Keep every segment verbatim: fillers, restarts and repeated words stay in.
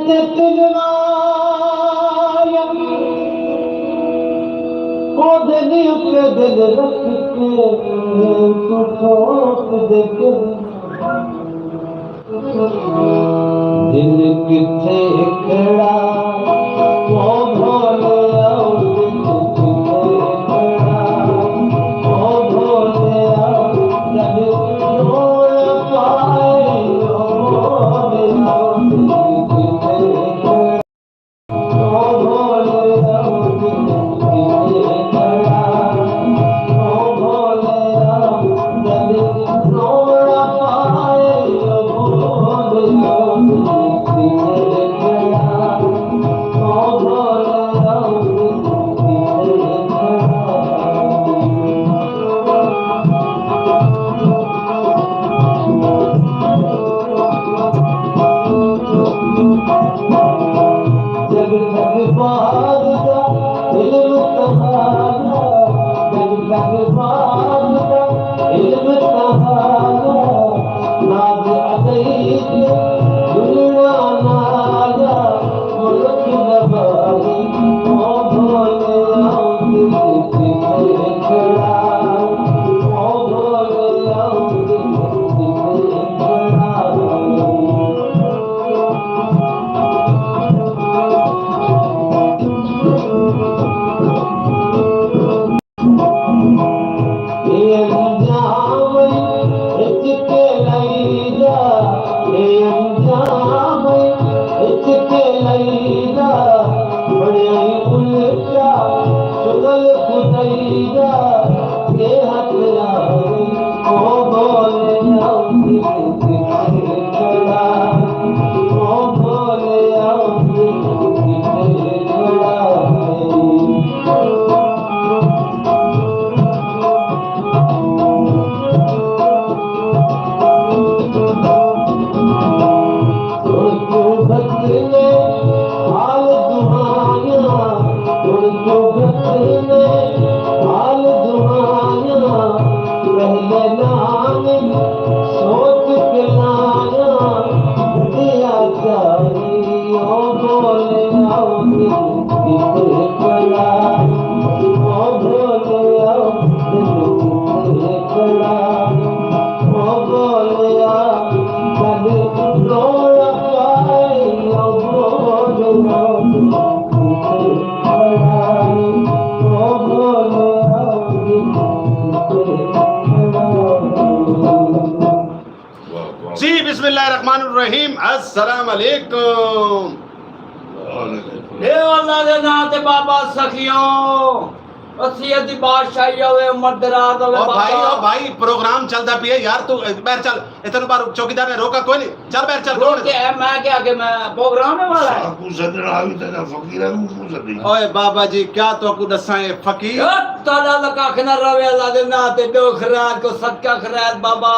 تے تلوایا، او دل اتے دل رکھ کے توں ٹھوک دے کر۔ دل کتھے کھڑا، او بھولیا، او دل کتھے کھڑا، او بھولیا، جݙ رولا پائے، او بھولیا، دل کتھے کھڑا۔ جگ جگ باز دا علم تہاݙا، جگ جگ باز دا علم تہاݙا، ناز عزیز دنیا نایا، ملک نوائی، او بھولیا، دل کتھے کھڑا، او بھولیا، دل کتھے کھڑا۔ اے انجام اچ کے لئی جا، اے انجام اچ کے لئی جا، بݨیا الٹا شغل خدائی دا، اے ہتھ آوے، او بھولیا، دل کتھے کھڑا، او بھولیا، دل کتھے کھڑا۔ تڑ توں بھڄ نے حال دہایا، تڑ توں بھڄ نے حال دہایا، پہلے نال سوچ کے لایا، دنیا چاری، او بھولیا، دل کتھے کھڑا، او بھولیا، دل کتھے کھڑا۔ او بھولیا، کݙ رولا پائے، او بھولیا، کتھے کھڑا، او بھولیا، کتھے کھڑا۔ جی، بسم اللہ الرحمن الرحیم، السلام علیکم۔ اے اللہ دے ناں تے بابا سخیوں، وسیعت دی بادشاہی ہوے، عمر دراز ہوے او بھائی، بابا۔ او بھائی، پروگرام چلدا پیا یار، تو ٻاہر چل۔ اے تینوں باہر چوکیدار نے روکا کوئی نہیں، چل ٻاہر چل، کون روک کے اے میں کیا کہ میں پروگرام ہے والا ہے؟ ساکوں سڄݨ آوی تے فقیراں کوں کیوں سݙی؟ اوئے بابا جی، کیا تہاکوں ݙساں اے فقیر؟ او تالا لکا کھنا روے اللہ دے ناں تے، ݙو خیرات کو صدقہ خیرات بابا۔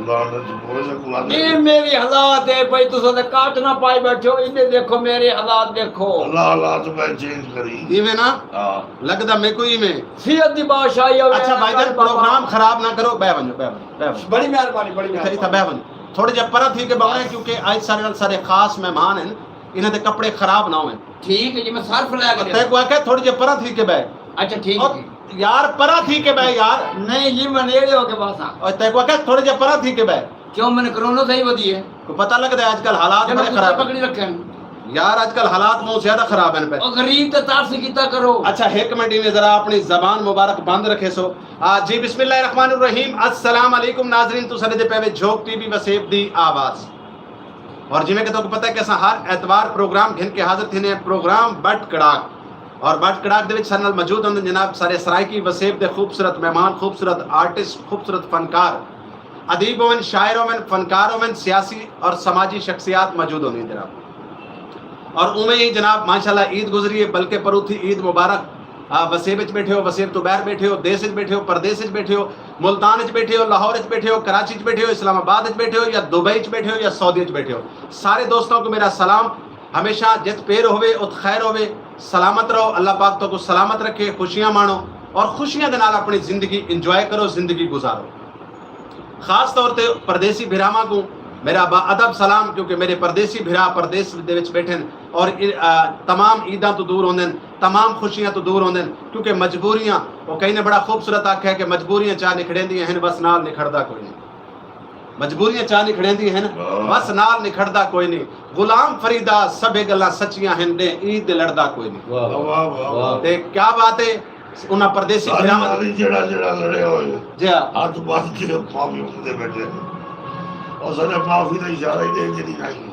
لعنت پوے ساکوں آدھے۔ اے میری حالات ہے بھائی، تساں تے کاٹ نہ پائی بیٹھو، ایندے دیکھو میرے حالات دیکھو۔ اللہ حالات میں چینج کری۔ ایویں نا؟ ہاں۔ لڳدا میکوں ایویں۔ صحت دی بادشاہی ہوے۔ اچھا بھائی جان، بابا۔ پروگرام خراب نہ کرو، ٻہہ ونڄو، ٻہہ ونڄو، ٻہہ ونڄو۔ بڑی مہربانی، بڑی اتھے، اتھے مہربانی۔ ٻہہ ونڄو۔ تھوڑے جے پرا تھی کے ٻہوݨے، کیونکہ اڄ ساݙے نال ساݙے خاص مہمان ہن، انہاں دے کپڑے خراب نہ ہوون۔ ٹھیک ہے جی، میں صرف لے کے تیکوں آکھیا تھوڑے جے پرا تھی کے ٻہہ۔ اچھا، ٹھیک او ہے جی۔ یار، پرا تھی کے ٻہہ یار۔ نہیں جی، میں نیڑے ہو کے بس ہاں۔ او تیکوں آکھیا تھوڑے جے پرا تھی کے ٻہہ۔ کیوں، میں نے کرونا صحیح ودی ہے۔ کوئی پتہ لڳدا ہے، اڄ کل حالات بڑے خراب۔ پکڑی رکھن۔ یار، اڄ کل حالات بہت زیادہ خراب ہیں پے۔ او غریب تے ترس کیتا کرو۔ اچھا، ہک منٹ، ایویں ذرا اپݨی زبان مبارک بند رکھیسو۔ آ، جی، بسم اللہ الرحمن الرحیم۔ السلام علیکم ناظرین، تساں ݙیہدے پئے وے جھوک ٹی وی وسیب دی آواز۔ اور جیویں کہ تہاکوں پتہ ہے کہ اساں ہر اتوار پروگرام گھن کے حاضر تھیندے ہیں، پروگرام بٹ کڑاک۔ اور بٹ کڑاک دے وچ ساݙے نال موجود ہوندے جناب ساݙے سرائیکی وسیب دے خوبصورت مہمان، خوبصورت آرٹسٹ، خوبصورت فنکار۔ ادیب ہوون، شاعر ہوون، فنکار ہوون، سیاسی اور سماجی شخصیات موجود ہوندین جناب۔ اور اوویں ہی جناب ماشاءاللہ عید گزری ہے، بلکہ پروتھی عید مبارک۔ آ، وسیب اچ ٻیٹھے ہو، وسیب توں ٻاہر ٻیٹھے ہو، دیس اچ ٻیٹھے ہو، پردیس اچ ٻیٹھے ہو، ملتان اچ ٻیٹھے ہو، لاہور اچ ٻیٹھے ہو، کراچی اچ ٻیٹھے ہو، اسلام آباد اچ ٻیٹھے ہو یا دبئی اچ ٻیٹھے ہو یا سعودی اچ ٻیٹھے ہو، سارے دوستاں کوں میرا سلام۔ ہمیشہ جت پیر ہووے ات خیر ہووے، سلامت رہو، اللہ پاک تہاکوں سلامت رکھے، خوشیاں ماݨو اور خوشیاں دے نال اپݨی زندگی انجوائے کرو، زندگی گزارو۔ خاص طور تے پردیسی بھراواں کوں میرا با ادب سلام، کیونکہ میرے پردیسی بھرا پردیس دے وچ بیٹھن اور ا- آ، تمام عیداں تو دور ہوندن، تمام خوشیاں تو دور ہوندن، کیونکہ مجبوریاں، وہ کہیں نے بڑا خوبصورت آکھیا کہ مجبوریاں چا نکھڑیندیاں ہن، بس نال نکھڑدا کوئی نہیں۔ مجبوریاں چا نکھڑیندیاں ہن، بس نال نکھڑدا کوئی نہیں۔ غلام فریدا سبھے گلاں سچیاں ہن، ڈے عید دے لڑدا کوئی نہیں۔ واہ، واہ، واہ۔ تے کیا بات ہے، انہاں پردیسی ساری بھراواں دی۔ جیڑا جیڑا لڑے ہوئے، جی ہاں۔ ہاتھ بندھ کے معافی منگدے بیٹھے۔ اور سارے معافی دا اشارہ ہی دے کے نہیں آئی۔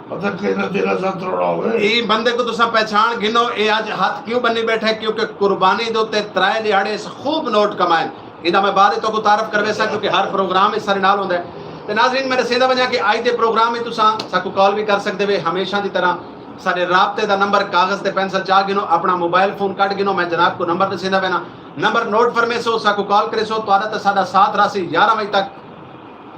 پتہ کہیں نہ تیرا ساتھ روڑا ہوئے۔ اے بندے کو تساں پہچان گھنو، اے اج ہاتھ کیوں بنی بیٹھے؟ کیونکہ قربانی دے اتے ترائے ݙیہاڑے اس خوب نوٹ کمائن۔ ایندا میں بعد وچ تہاکوں تعارف کرویساں، کیونکہ ہر پروگرام وچ سارے نال ہوندا ہے۔ تے ناظرین، میں ݙسیندا ونڄاں کہ اڄ دے پروگرام وچ تساں ساکوں کال وی کر سڳدے وے، ہمیشہ دی طرح ساݙے رابطے دا نمبر کاغذ تے پینسل چا گھنو، اپݨا موبائل فون کڈھ گھنو، میں جناب کوں نمبر ݙسیندا وینداں۔ نمبر نوٹ فرمیسو، ساکوں کال کریسو، تہاݙا تے ساݙا ساتھ رہسی یارہ وڄے تک۔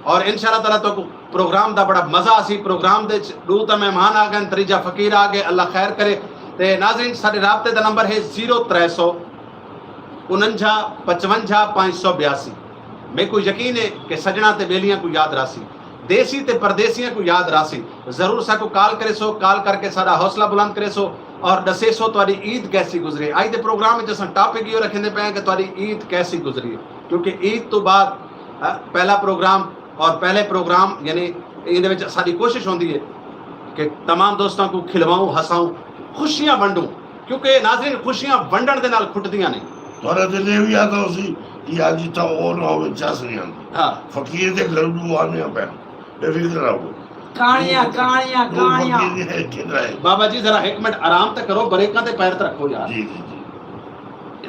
اور ان شاء اللہ تعالیٰ تہاکوں پروگرام دا بڑا مزہ آسی۔ پروگرام دے وچ ݙو تاں مہمان آ ڳئے، تریجھا فقیر آ ڳئے، اللہ خیر کرے۔ تے ناظرین، ساݙے رابطے دا نمبر ہے زیرو ترے سو انجھا پچونجھا پنج سو بیاسی۔ میکوں یقین ہے کہ سڄݨاں تے ٻیلیاں کوں یاد رہسی، دیسی تے پردیسیاں کوں یاد رہسی۔ ضرور ساکوں کال کریسو، کال کر کے ساݙا حوصلہ بلند کریسو اور ݙسیسو تہاݙی عید کیسی گزری۔ اڄ دے پروگرام وچ اساں ٹاپک ایہو رکھیندے پئے ہیں کہ تہاݙی عید کیسی گزری، کیونکہ عید تو بعد، آ، پہلا پروگرام اور پہلے پروگرام، یعنی ایندے وچ ساݙی کوشش ہوندی ہے کہ تمام دوستاں کوں کھلواؤں، ہساؤں، خوشیاں ونڈوں، کیونکہ ناظرین، خوشیاں ونڈݨ دے نال کھٹدیاں نہیں۔ تہاݙے دل اے وی آہدا ہوسی کہ اڄ تاں او نہ ہووے، چس نہیں آندی۔ ہاں۔ فقیر دے گھر ݙو آنے پئے، بے فکر رہو۔ کہاݨیاں، کہاݨیاں، ݙو کہاݨیاں۔ فقیر دے گھر ہے۔ بابا جی، ذرا ہک منٹ آرام تے کرو، بریکاں تے پیر تے رکھو یار۔ جی، جی، جی۔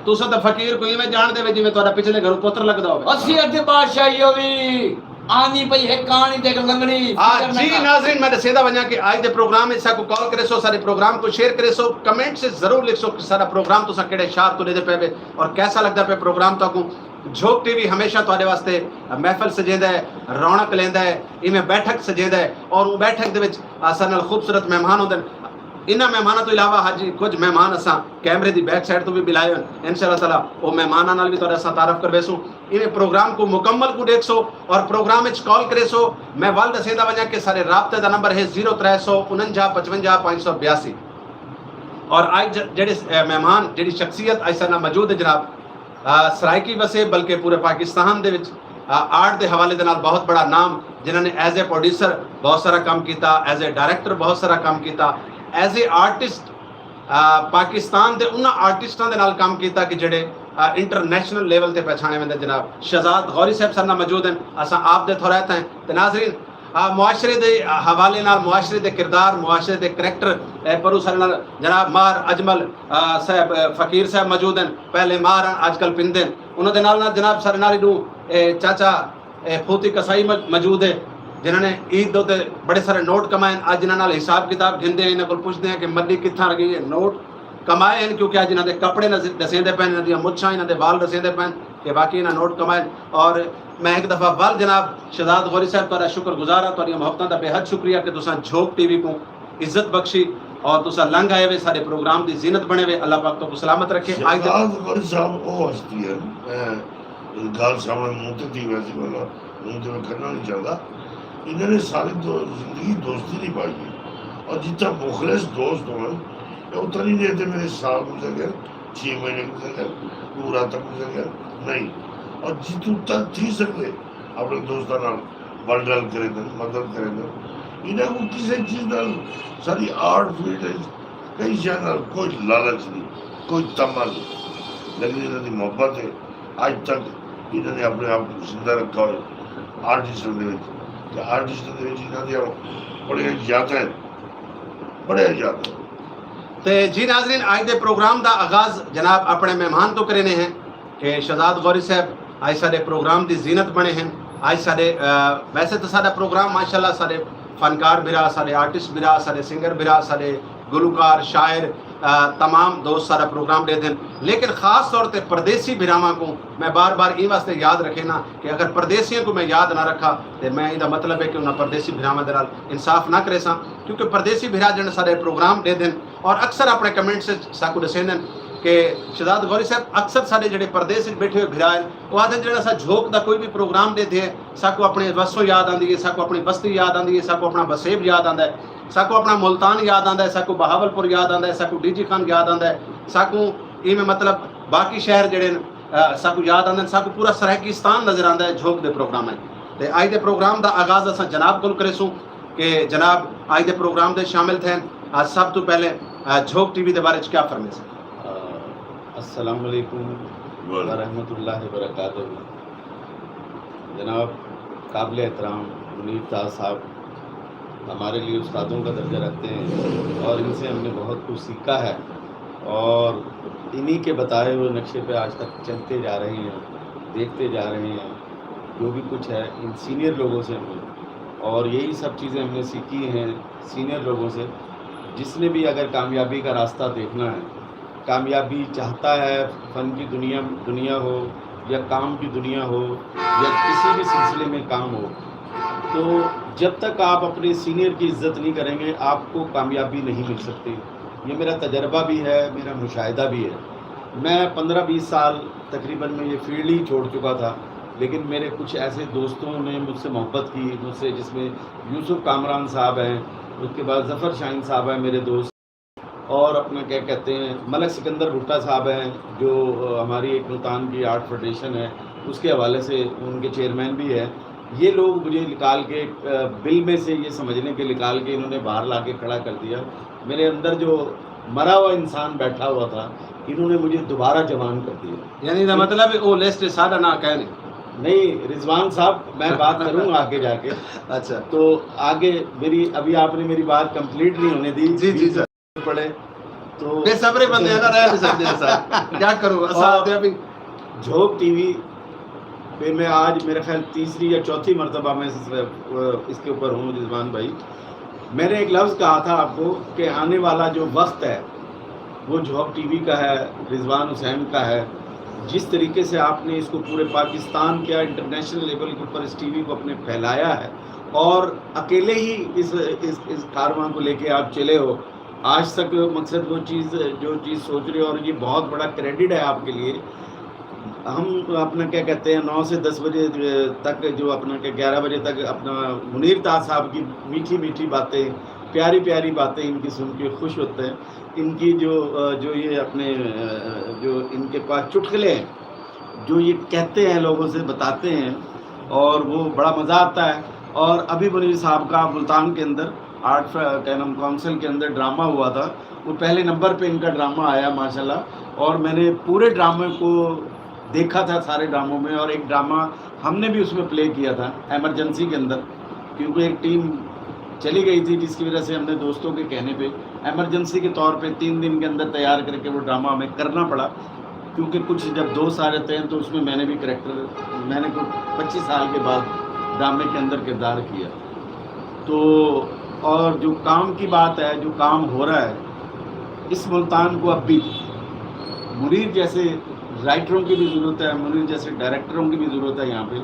تساں تاں فقیر کوں ایویں ڄاݨدے وے جیویں تہاݙا پچھلے گھروں پتر لڳدا ہووے۔ اسی اڳے بادشاہی ہووی، آندی پئی ہے کہاݨی تے ہک لنگڑی، ہاں فکر نہ جی کر۔ ناظرین، میں ݙسیندا ونڄاں کہ اڄ دے پروگرام وچ ساکوں کال کریسو، ساݙے پروگرام کوں شیئر کریسو، کمنٹ وچ ضرور لکھسو کہ ساݙا پروگرام تساں کیڑھے شہر توں ݙیہدے پئے وے اور کیسا لڳدا پئے پروگرام تہاکوں۔ جھوک ٹی وی ہمیشہ تہاݙے واسطے محفل سجیندا ہے، رونق لیندا ہے، ایویں بیٹھک سجیندا ہے اور اوں بیٹھک دے وچ اساݙے نال خوبصورت مہمان ہوندن۔ انہاں مہماناں توں علاوہ ہاں جی کجھ مہمان اساں کیمرے دی بیک سائیڈ توں وی بلائے ہن۔ ان شاء اللہ تعالیٰ او مہماناں نال وی تہاݙے اساں تعارف کرویسوں۔ ایویں پروگرام کوں مکمل کوں ݙیکھسو اور پروگرام وچ کال کریسو۔ میں ول ݙسیندا ونڄاں کہ ساݙے رابطے دا نمبر ہے زیرو ترے سو انجھا پچونجھا پنج سو بیاسی۔ اور اڄ ج-، جیڑھے س-، اے مہمان، جیڑھی شخصیت اڄ ساݙے نال موجود ہے جناب، آ، سرائیکی وسے بلکہ پورے پاکستان دے وچ، آ، آرٹ دے حوالے دے نال بہت بڑا نام، جنہاں نے ایز اے پروڈیوسر بہت سارا کم کیتا، ایز اے ڈائریکٹر بہت سارا کم کیتا، ایز اے آرٹسٹ، آ، پاکستان دے انہاں آرٹسٹاں دے نال کم کیتا کہ جڑے، آ، انٹرنیشنل لیول تے پہچانے ویندے۔ جناب شہزاد غوری صاحب ساݙے نال موجود ہیں، اساں آپ دے تھوریت ہیں۔ تے ناظرین، آ، معاشرے دے، آ، حوالے نال، معاشرے دے کردار، معاشرے دے کریکٹر، اے، پروں ساݙے نال جناب ماہر اجمل، آ، صاحب، آ، فقیر صاحب موجود ہیں، پہلے ماہر ہن، اڄ کل پندے ہن۔ انہاں دے نال نال جناب ساݙے نال ایݙوں، اے، چاچا، اے، پھوتی قصائی مج-، موجود ہے، جنہاں نے عید دے اتے بڑے سارے نوٹ کمائے ہن۔ اڄ انہاں نال حساب کتاب گھندے ہیں، انہاں کول پچھدے ہیں کہ مڈی کتھاں لڳی ہے، نوٹ کمائے ہن، کیونکہ اڄ انہاں دے کپڑے نز-، ݙسیندے پئے ہن، انہاں دیاں مچھاں، انہاں دے وال ݙسیندے پئے ہن کہ واقعی انہاں نوٹ کمائے ہن۔ اور میں ہک دفعہ ول جناب شہزاد غوری صاحب تہاݙا شکر گزار ہاں، تہاݙیاں محبتاں دا بے حد شکریہ کہ تساں جھوک ٹی وی کوں عزت بخشی اور تساں لنگھ آئے وے، ساݙے پروگرام دی زینت بݨے وے۔ اللہ پاک تہاکوں سلامت رکھے۔ اڄ دے شہزاد غوری صاحب او ہستی ہن، میں ڳالھ سامݨے منہ تے تھی ویسی، مطلب منہ تے میں کھڑنا نہیں چاہندا۔ انہاں نے ساری دو-، زندگی دوستی دی پائی ہے۔ اور جتنا مخلص دوست ہوون، اتنا نہیں دے تے میرے سال گزر گئے، چھ مہینے گزر گئے، ݙو راتاں گزر گئے، نہیں۔ اور جتوں تک تھی سڳدے، اپݨے دوستاں نال ول رل کریندن، مدد کریندن۔ انہاں کوں کسے چیز نال، ساری آرٹ فیلڈ وچ کہیں شے نال کوئی لالچ نہیں، کوئی طمع نہیں، لیکن انہاں دی محبت ہے۔ اڄ تک انہاں نے اپݨے آپ کوں زندہ رکھا ہوئے آرٹسٹ دے وچ، تے آرٹسٹ دے وچ انہاں دیاں بڑیاں یاداں ہن، بڑیاں یاداں۔ تے جی ناظرین، اڄ دے پروگرام دا آغاز جناب اپݨے مہمان توں کرینے ہیں کہ شہزاد غوری صاحب اڄ ساݙے پروگرام دی زینت بݨے ہن۔ اڄ ساݙے، آ، ویسے تاں ساݙا پروگرام ماشاءاللہ ساݙے فنکار بھرا، ساݙے آرٹسٹ بھرا، ساݙے سنگر بھرا، ساݙے گلوکار، شاعر، آ، تمام دوست ساݙا پروگرام ݙیہدن، لیکن خاص طور تے پردیسی بھراواں کوں میں بار بار ایں واسطے یاد رکھینا کہ اگر پردیسیاں کوں میں یاد نہ رکھا تے میں ایندا مطلب ہے کہ انہاں پردیسی بھراواں دے نال انصاف نہ کریساں، کیونکہ پردیسی بھرا جن ساݙے پروگرام ݙیہدن اور اکثر اپݨے کمنٹس وچ ساکوں ݙسیندن کہ شہزاد غوری صاحب، اکثر ساݙے جیڑھے پردیس وچ ٻیٹھے ہوئے بھرا ہن، او آہدن جیڑھا اساں جھوک دا کوئی وی پروگرام ݙیدھے ہیں، ساکوں اپݨے وسوں یاد آندی ہے، ساکوں اپݨی بستی یاد آندی ہے، ساکوں اپݨا وسیب یاد آندا ہے، ساکوں اپݨا ملتان یاد آندا ہے، ساکوں بہاولپور یاد آندا ہے، ساکوں ڈی جی خان یاد آندا ہے، ساکوں ایویں مطلب باقی شہر جیڑھے ہن، ساکوں یاد آندے ہن، ساکوں پورا سرائیکستان نظر آندا ہے جھوک دے پروگراماں اچ۔ تے اڄ دے پروگرام دا آغاز اساں جناب کول کریسوں کہ جناب اڄ دے پروگرام دے شامل تھین۔ سب توں پہلے جھوک ٹی وی دے بارے چ کیا فرمیسن؟ السلام علیکم ورحمۃ اللہ وبرکاتہ۔ جناب، قابل احترام منیر تاج صاحب ہمارے لیے استادوں کا درجہ رکھتے ہیں اور ان سے ہم نے بہت کچھ سیکھا ہے اور انہی کے بتائے ہوئے نقشے پہ آج تک چلتے جا رہے ہیں، دیکھتے جا رہے ہیں جو بھی کچھ ہے ان سینئر لوگوں سے ہم نے، اور یہی سب چیزیں ہم نے سیکھی ہیں سینئر لوگوں سے۔ جس نے بھی اگر کامیابی کا راستہ دیکھنا ہے، کامیابی چاہتا ہے، فن کی دنیا دنیا ہو یا کام کی دنیا ہو یا کسی بھی سلسلے میں کام ہو، تو جب تک آپ اپنے سینئر کی عزت نہیں کریں گے، آپ کو کامیابی نہیں مل سکتی۔ یہ میرا تجربہ بھی ہے، میرا مشاہدہ بھی ہے۔ میں پندرہ بیس سال تقریباً میں یہ فیلڈ ہی چھوڑ چکا تھا، لیکن میرے کچھ ایسے دوستوں نے مجھ سے محبت کی، مجھ سے، جس میں یوسف کامران صاحب ہیں، اس کے بعد ظفر شاہین صاحب ہیں میرے دوست، اور اپنا کیا کہتے ہیں، ملک سکندر بھٹہ صاحب ہیں، جو ہماری ایک ملتان کی آرٹ فیڈریشن ہے، اس کے حوالے سے ان کے چیئرمین بھی ہیں۔ یہ لوگ مجھے نکال کے، بل میں سے یہ سمجھنے کے نکال کے انہوں نے باہر لا کے کھڑا کر دیا۔ میرے اندر جو مرا ہوا انسان بیٹھا ہوا تھا، انہوں نے مجھے دوبارہ جوان کر دیا۔ یعنی دا مطلب ہے او لسٹ ساڈا نہ کہنے۔ نہیں رضوان صاحب، میں بات کروں آگے جا کے۔ اچھا۔ تو آگے میری، ابھی آپ نے میری بات کمپلیٹ نہیں ہونے دی۔ جی، جی، سر۔ پڑے تو بے صبرے بندے نا رہ نہیں سکتے سر۔ کیا کرو، اساں اور آتے ابھی۔ جھوک ٹی وی پہ میں آج میرے خیال تیسری یا چوتھی مرتبہ میں اس، اس کے اوپر ہوں رضوان بھائی۔ میں نے ایک لفظ کہا تھا آپ کو کہ آنے والا جو وقت ہے وہ جھوک ٹی وی کا ہے، رضوان حسین کا ہے۔ جس طریقے سے آپ نے اس کو پورے پاکستان کیا، انٹرنیشنل لیول کے اوپر اس ٹی وی کو اپنے پھیلایا ہے اور اکیلے ہی اس اس اس کارواں کو لے کے آپ چلے ہو، آج تک مقصد وہ چیز، جو چیز سوچ رہے ہو، اور یہ بہت بڑا کریڈٹ ہے آپ کے لیے۔ ہم اپنا کیا کہتے ہیں، نو سے دس بجے تک، جو اپنا کہ گیارہ بجے تک اپنا منیر تاج صاحب کی میٹھی میٹھی باتیں، پیاری پیاری باتیں ان کی سن کے خوش ہوتے ہیں۔ ان کی جو جو یہ اپنے جو ان کے پاس چٹکلے ہیں، جو یہ کہتے ہیں، لوگوں سے بتاتے ہیں، اور وہ بڑا مزہ آتا ہے۔ اور ابھی منیر صاحب کا ملتان کے اندر آرٹ، کیا نام، کونسل کے اندر ڈرامہ ہوا تھا، وہ پہلے نمبر پہ ان کا ڈرامہ آیا ماشاءاللہ۔ اور میں نے پورے ڈرامے کو دیکھا تھا، سارے ڈراموں میں، اور ایک ڈرامہ ہم نے بھی اس میں پلے کیا تھا ایمرجنسی کے اندر، کیونکہ ایک ٹیم چلی گئی تھی، جس کی وجہ سے ہم نے دوستوں کے کہنے پہ ایمرجنسی کے طور پہ تین دن کے اندر تیار کر کے وہ ڈرامہ ہمیں کرنا پڑا۔ کیونکہ کچھ جب دوست آ جاتے ہیں تو اس میں میں نے بھی کریکٹر، میں نے کوئی پچیس سال کے بعد ڈرامے کے اندر کردار کیا۔ تو اور جو کام کی بات ہے، جو کام ہو رہا ہے، اس ملتان کو اب بھی منیر جیسے رائٹروں کی بھی ضرورت ہے، منیر جیسے ڈائریکٹروں کی بھی ضرورت ہے یہاں پہ۔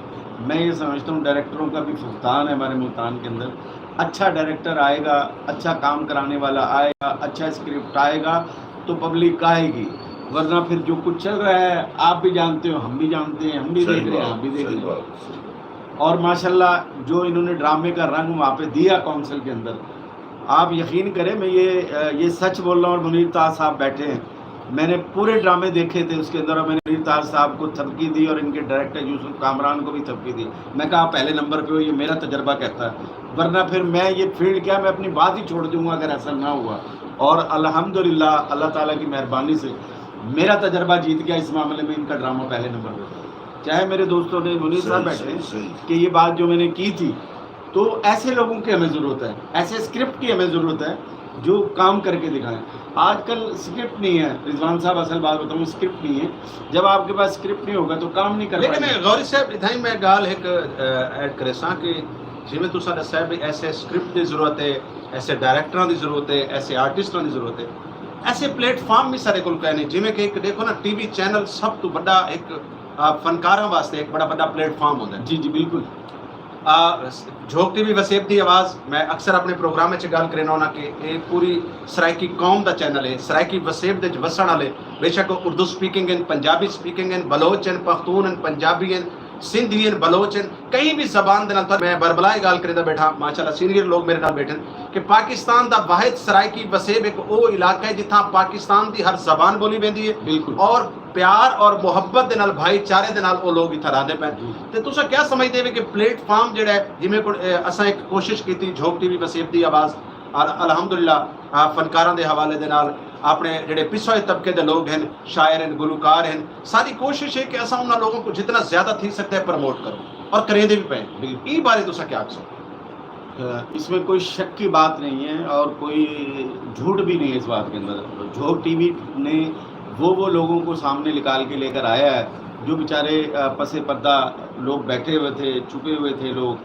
میں یہ سمجھتا ہوں ڈائریکٹروں کا بھی فقدان ہے ہمارے ملتان کے اندر۔ اچھا ڈائریکٹر آئے گا، اچھا کام کرانے والا آئے گا، اچھا اسکرپٹ آئے گا تو پبلک آئے گی، ورنہ پھر جو کچھ چل رہا ہے آپ بھی جانتے ہو، ہم بھی جانتے ہیں، ہم بھی دیکھ رہے ہیں، آپ بھی دیکھ رہے ہیں۔ اور ماشاءاللہ جو انہوں نے ڈرامے کا رنگ وہاں پہ دیا کونسل کے اندر، آپ یقین کریں، میں یہ یہ سچ بول رہا ہوں، اور منیر تاج صاحب بیٹھے ہیں، میں نے پورے ڈرامے دیکھے تھے، اس کے اندر میں نے منیر تاج صاحب کو تھپکی دی اور ان کے ڈائریکٹر یوسف کامران کو بھی تھپکی دی۔ میں کہا، "آپ پہلے نمبر پہ ہو، یہ میرا تجربہ کہتا ہے، ورنہ پھر میں یہ فیلڈ کیا، میں اپنی بات ہی چھوڑ دوں گا اگر ایسا نہ ہوا۔" اور الحمدللہ اللہ تعالیٰ کی مہربانی سے میرا تجربہ جیت گیا اس معاملے میں، ان کا ڈرامہ پہلے نمبر پہ تھا۔ چاہے میرے دوستوں نے، منیر صاحب بیٹھے ہیں، کہ یہ بات جو میں نے کی تھی، تو ایسے لوگوں کی ہمیں ضرورت ہے، ایسے اسکرپٹ کی ہمیں ضرورت ہے جو کام کر کے دکھائیں۔ آج کل اسکرپٹ نہیں ہے، رضوان صاحب اصل بات بتاؤں، اسکرپٹ نہیں ہے۔ جب آپ کے پاس اسکرپٹ نہیں ہوگا تو کام نہیں کر پائیں گے۔ لیکن غوری صاحب، اتھاں ہی میں گالھ ہک ایڈ کریساں کہ جیویں تساں ݙسیا بھی ایسے اسکرپٹ دی ضرورت ہے، ایسے ڈائریکٹراں دی ضرورت ہے، ایسے آرٹسٹاں دی ضرورت ہے، ایسے پلیٹ فارم بھی سارے کول کائے نہیں۔ جیویں کہ ایک دیکھو نا، ٹی وی چینل سب توں وݙا ایک فنکاراں واسطے ایک بڑا وݙا پلیٹ فارم ہوندا ہے۔ جی جی بالکل۔ آ، جھوک ٹی وی وسیب دی آواز، میں اکثر اپݨے پروگرام وچ ڳالھ کرینا ہونا کہ اے پوری سرائیکی قوم دا چینل ہے، سرائیکی وسیب دے وچ وسݨ والے، بے شک او اردو سپیکنگ ہن، پنجابی سپیکنگ ہن، بلوچ ہن، پختون ہن، پنجابی ہن، سندھی ہن، بلوچ ہن، کہیں بھی زبان دے نال۔ میں بربلا اے ڳالھ کریندا بیٹھا، ماشاءاللہ سینئر لوگ میرے نال بیٹھن کہ پاکستان دا واحد سرائیکی وسیب ایک او علاقہ ہے جتھاں پاکستان دی ہر زبان بولی ویندی ہے۔ بالکل۔ اور پیار اور محبت دے نال، بھائی چارے دے نال او لوگ اتھاں رہندے پئے۔ جی۔ تے تساں کیا سمجھدے ہو کہ پلیٹ فارم جڑا ہے، جویں کو، اے، اساں ایک کوشش کیتی جھوک ٹی وی وسیب دی آواز، اور الحمدللہ، آ، فنکاراں دے حوالے دے نال اپݨے جڑے پچھوئے طبقے دے لوگ ہن، شاعر ہن، گلوکار ہن، ساری کوشش ہے کہ اساں انہاں لوگوں کو جتنا زیادہ تھی سکتا ہے پروموٹ کروں، اور کریندے بھی پئے ہیں۔ بالکل۔ ایں بارے تساں کیا آکھسو؟ اس میں کوئی شک کی بات نہیں ہے اور کوئی جھوٹ بھی نہیں ہے اس بات کے اندر۔ جھوک ٹی وی نے وہ وہ لوگوں کو سامنے نکال کے لے کر آیا ہے جو بیچارے، آ، پس پردہ لوگ بیٹھے ہوئے تھے، چھپے ہوئے تھے لوگ،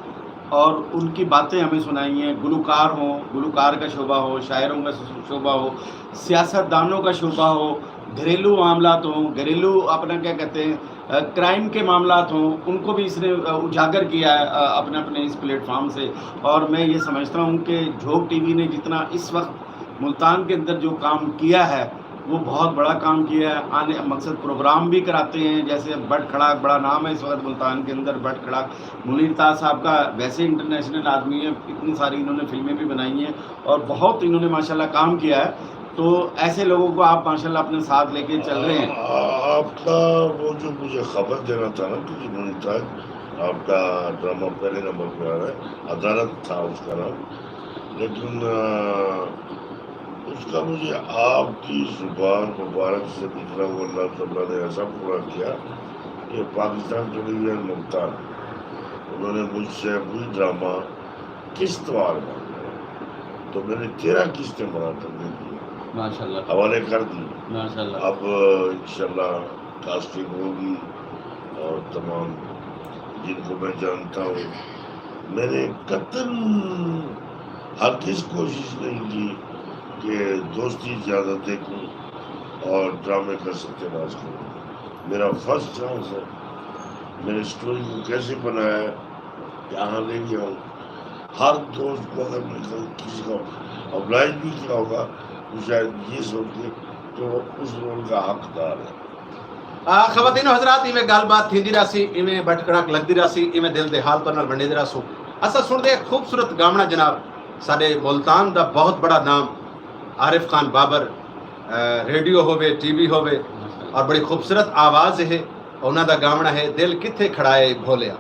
اور ان کی باتیں ہمیں سنائی ہیں۔ گلوکار ہوں، گلوکار کا شعبہ ہو، شاعروں کا شعبہ ہو، سیاست دانوں کا شعبہ ہو، گھریلو معاملات ہوں، گھریلو اپنا کیا کہتے ہیں، آ، کرائم کے معاملات ہوں، ان کو بھی اس نے، آ، اجاگر کیا ہے، آ، اپنے، اپنے اس پلیٹ فارم سے۔ اور میں یہ سمجھتا ہوں کہ جھوک ٹی وی نے جتنا اس وقت ملتان کے اندر جو کام کیا ہے، وہ بہت بڑا کام کیا ہے۔ آنے، مقصد پروگرام بھی کراتے ہیں، جیسے بٹ کھڑاک بڑا نام ہے اس وقت ملتان کے اندر، بٹ کھڑاک منیر تاج صاحب کا ویسے انٹرنیشنل آدمی ہے، اتنی ساری انہوں نے فلمیں بھی بنائی ہیں اور بہت انہوں نے ماشاءاللہ کام کیا ہے۔ تو ایسے لوگوں کو آپ ماشاءاللہ اپنے ساتھ لے کے چل رہے ہیں۔ آ-، آپ کا وہ جو مجھے خبر دینا تھا نا کہ جی منیر تاج، آپ کا ڈرامہ پہلے نمبر پہ آ رہا ہے، عدالت تھا اس کا نام، لیکن، آ، اس کا مجھے آپ کی زبان مبارک سے نکلا ہوا لفظ اللہ نے ایسا پورا کیا کہ پاکستان ٹیلی ویژن ملتان، انہوں نے مجھ سے وہی ڈرامہ قسط وار مانگا ہے، تو میں نے تیرہ قسطیں بنا کر دے دی، ماشاءاللہ۔ حوالے کر دی۔ ماشاءاللہ۔ اب انشاءاللہ کاسٹنگ ہوگی اور تمام جن کو میں جانتا ہوں، میں نے قطعاً ہرگز کوشش نہیں کی کہ دوستی زیادہ دیکھوں اور ڈرامے کا ستیاناش کروں۔ میرا فرسٹ چانس ہے، میں نے اسٹوری کو کیسے بنایا ہے، کہاں لے گیا ہوں۔ ہر دوست کو اگر میں کہیں کسی کو ابلائج بھی کیا ہوگا، تو شاید یہ سوچ کے کہ وہ اس رول کا حقدار ہے۔ آ، خواتین و حضرات، ایویں ڳالھ بات تھیندی رہسی، ایویں بٹھ کڑاک لڳدی رہسی، ایویں دل دے حال تہاݙے نال ونڈیندے رہسوں۔ اساں سݨدے خوبصورت ڳاوݨا جناب، ساݙے ملتان دا بہت بڑا نام، عارف خان بابر، آ، ریڈیو ہووے، ٹی وی ہووے، اور بڑی خوبصورت آواز ہے، انہاں دا ڳاوݨا ہے، دل کتھے کھڑا ہے بھولیا۔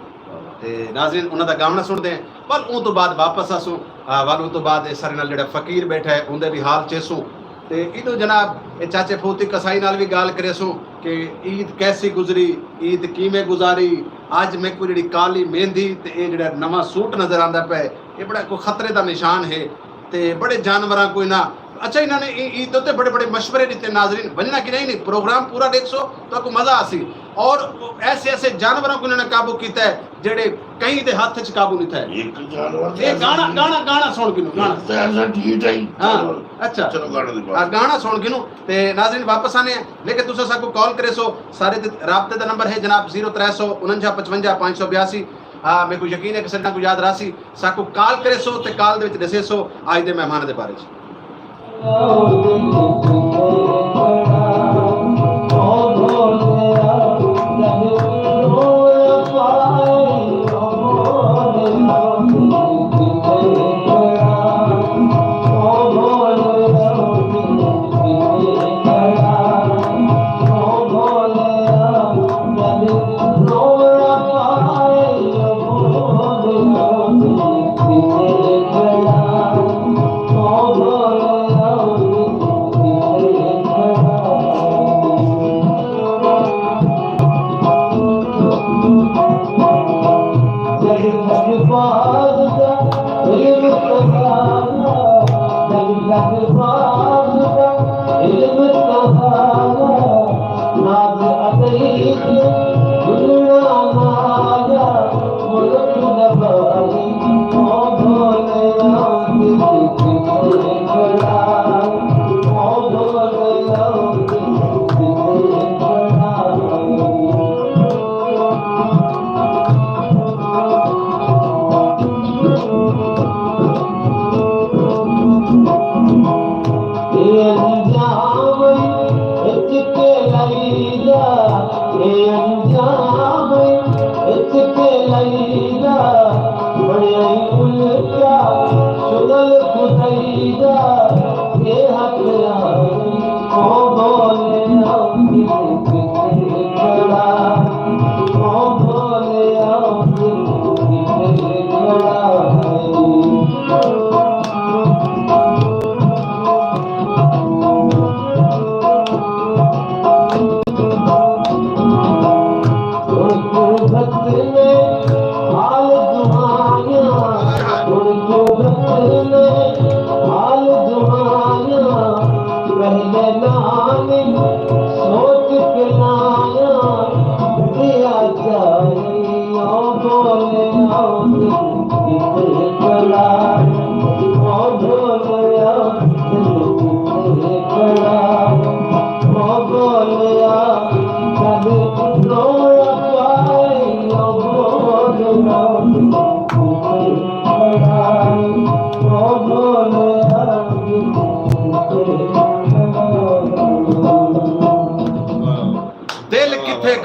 تے ناظرین، انہاں دا ڳاوݨا سݨدے ہیں، ول اوں توں بعد واپس آسوں، آ، ول اوں توں بعد اے ساݙے نال جیڑھا فقیر ٻیٹھا ہے، اوندے وی حال چیسوں۔ تے ادوں جناب، اے چاچے پھوتی قصائی نال وی ڳالھ کریسوں کہ عید کیسی گزری، عید کیویں گزاری، اڄ میکوں جیڑھی کالی مہندی تے اے جیڑھا نواں سوٹ نظر آندا پئے، اے بڑا کوئی خطرے دا نشان ہے۔ تے بڑے جانوراں کوں انہاں، اچھا، انہاں نے ایں عید دے اتے بڑے بڑے مشورے ݙتے۔ ناظرین، ونڄݨا کہ نہیں، نہیں، پروگرام پورا ݙیکھسو، تہاکوں مزہ آسی۔ اور ایسے ایسے جانوراں کوں انہاں نے قابو کیتا ہے جیڑھے کہیں دے ہتھ اچ قابو نہیں تھئے۔ ایک جانور تے اے ایسا گانا، نہیں۔ گانا، گانا سݨ گھنوں، گانا۔ ایک تے ایسا ٹھیک ہے ہی۔ ہاں، جانور۔ اچھا۔ چلو گانا دی بات۔ آ، گانا سݨ گھنوں تے ناظرین واپس آنے ہیں، لیکن تساں ساکوں کال کریسو، سارے تے رابطے دا نمبر ہے جناب زیرو ترے سو انجا پچونجا پنج سو بیاسی۔ آ، میکوں یقین ہے کہ سجݨاں کوں یاد رہسی۔ ساکوں کال کریسو تے کال دے وچ ݙسیسو اڄ دے مہماناں دے بارے وچ۔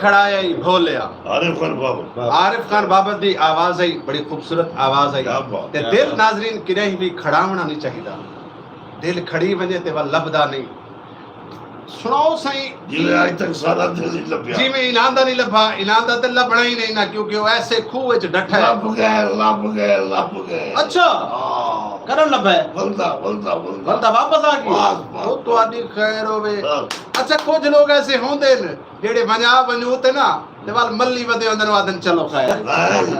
کھڑا ہے بھولیا۔ عارف خان بابت۔ عارف خان بابت دی آواز ہے، بڑی خوبصورت آواز ہے۔ کیا بات۔ تے دل ناظرین کݙاہیں وی کھڑاوݨا نہیں چاہیدا۔ دل کھڑی ونڄے تے ول لبھدا نہیں۔ سݨاؤ سائیں۔ جیویں اڄ تک سارا دل نہیں لبھیا۔ جیویں انہاں دا نہیں لبھا، انہاں دا تے لبھݨا ہی نہیں نا، کیونکہ او ایسے کھوہ وچ ڈٹھا ہے۔ لب گئے، لب گئے، لب گئے۔ اچھا۔ ہاں۔ کرن لبھا ہے۔ ولدا، ولدا، ولدا۔ ولدا واپس آ گیا۔ بس، بس۔ او تہاݙی خیر ہووے۔ بس۔ اچھا، کجھ لوگ ایسے ہوندے نے جیڑھے ونڄا ونڄو تے نا تے ول ملی ودے ہوندے نے، آہدن چلو خیر۔ نہیں۔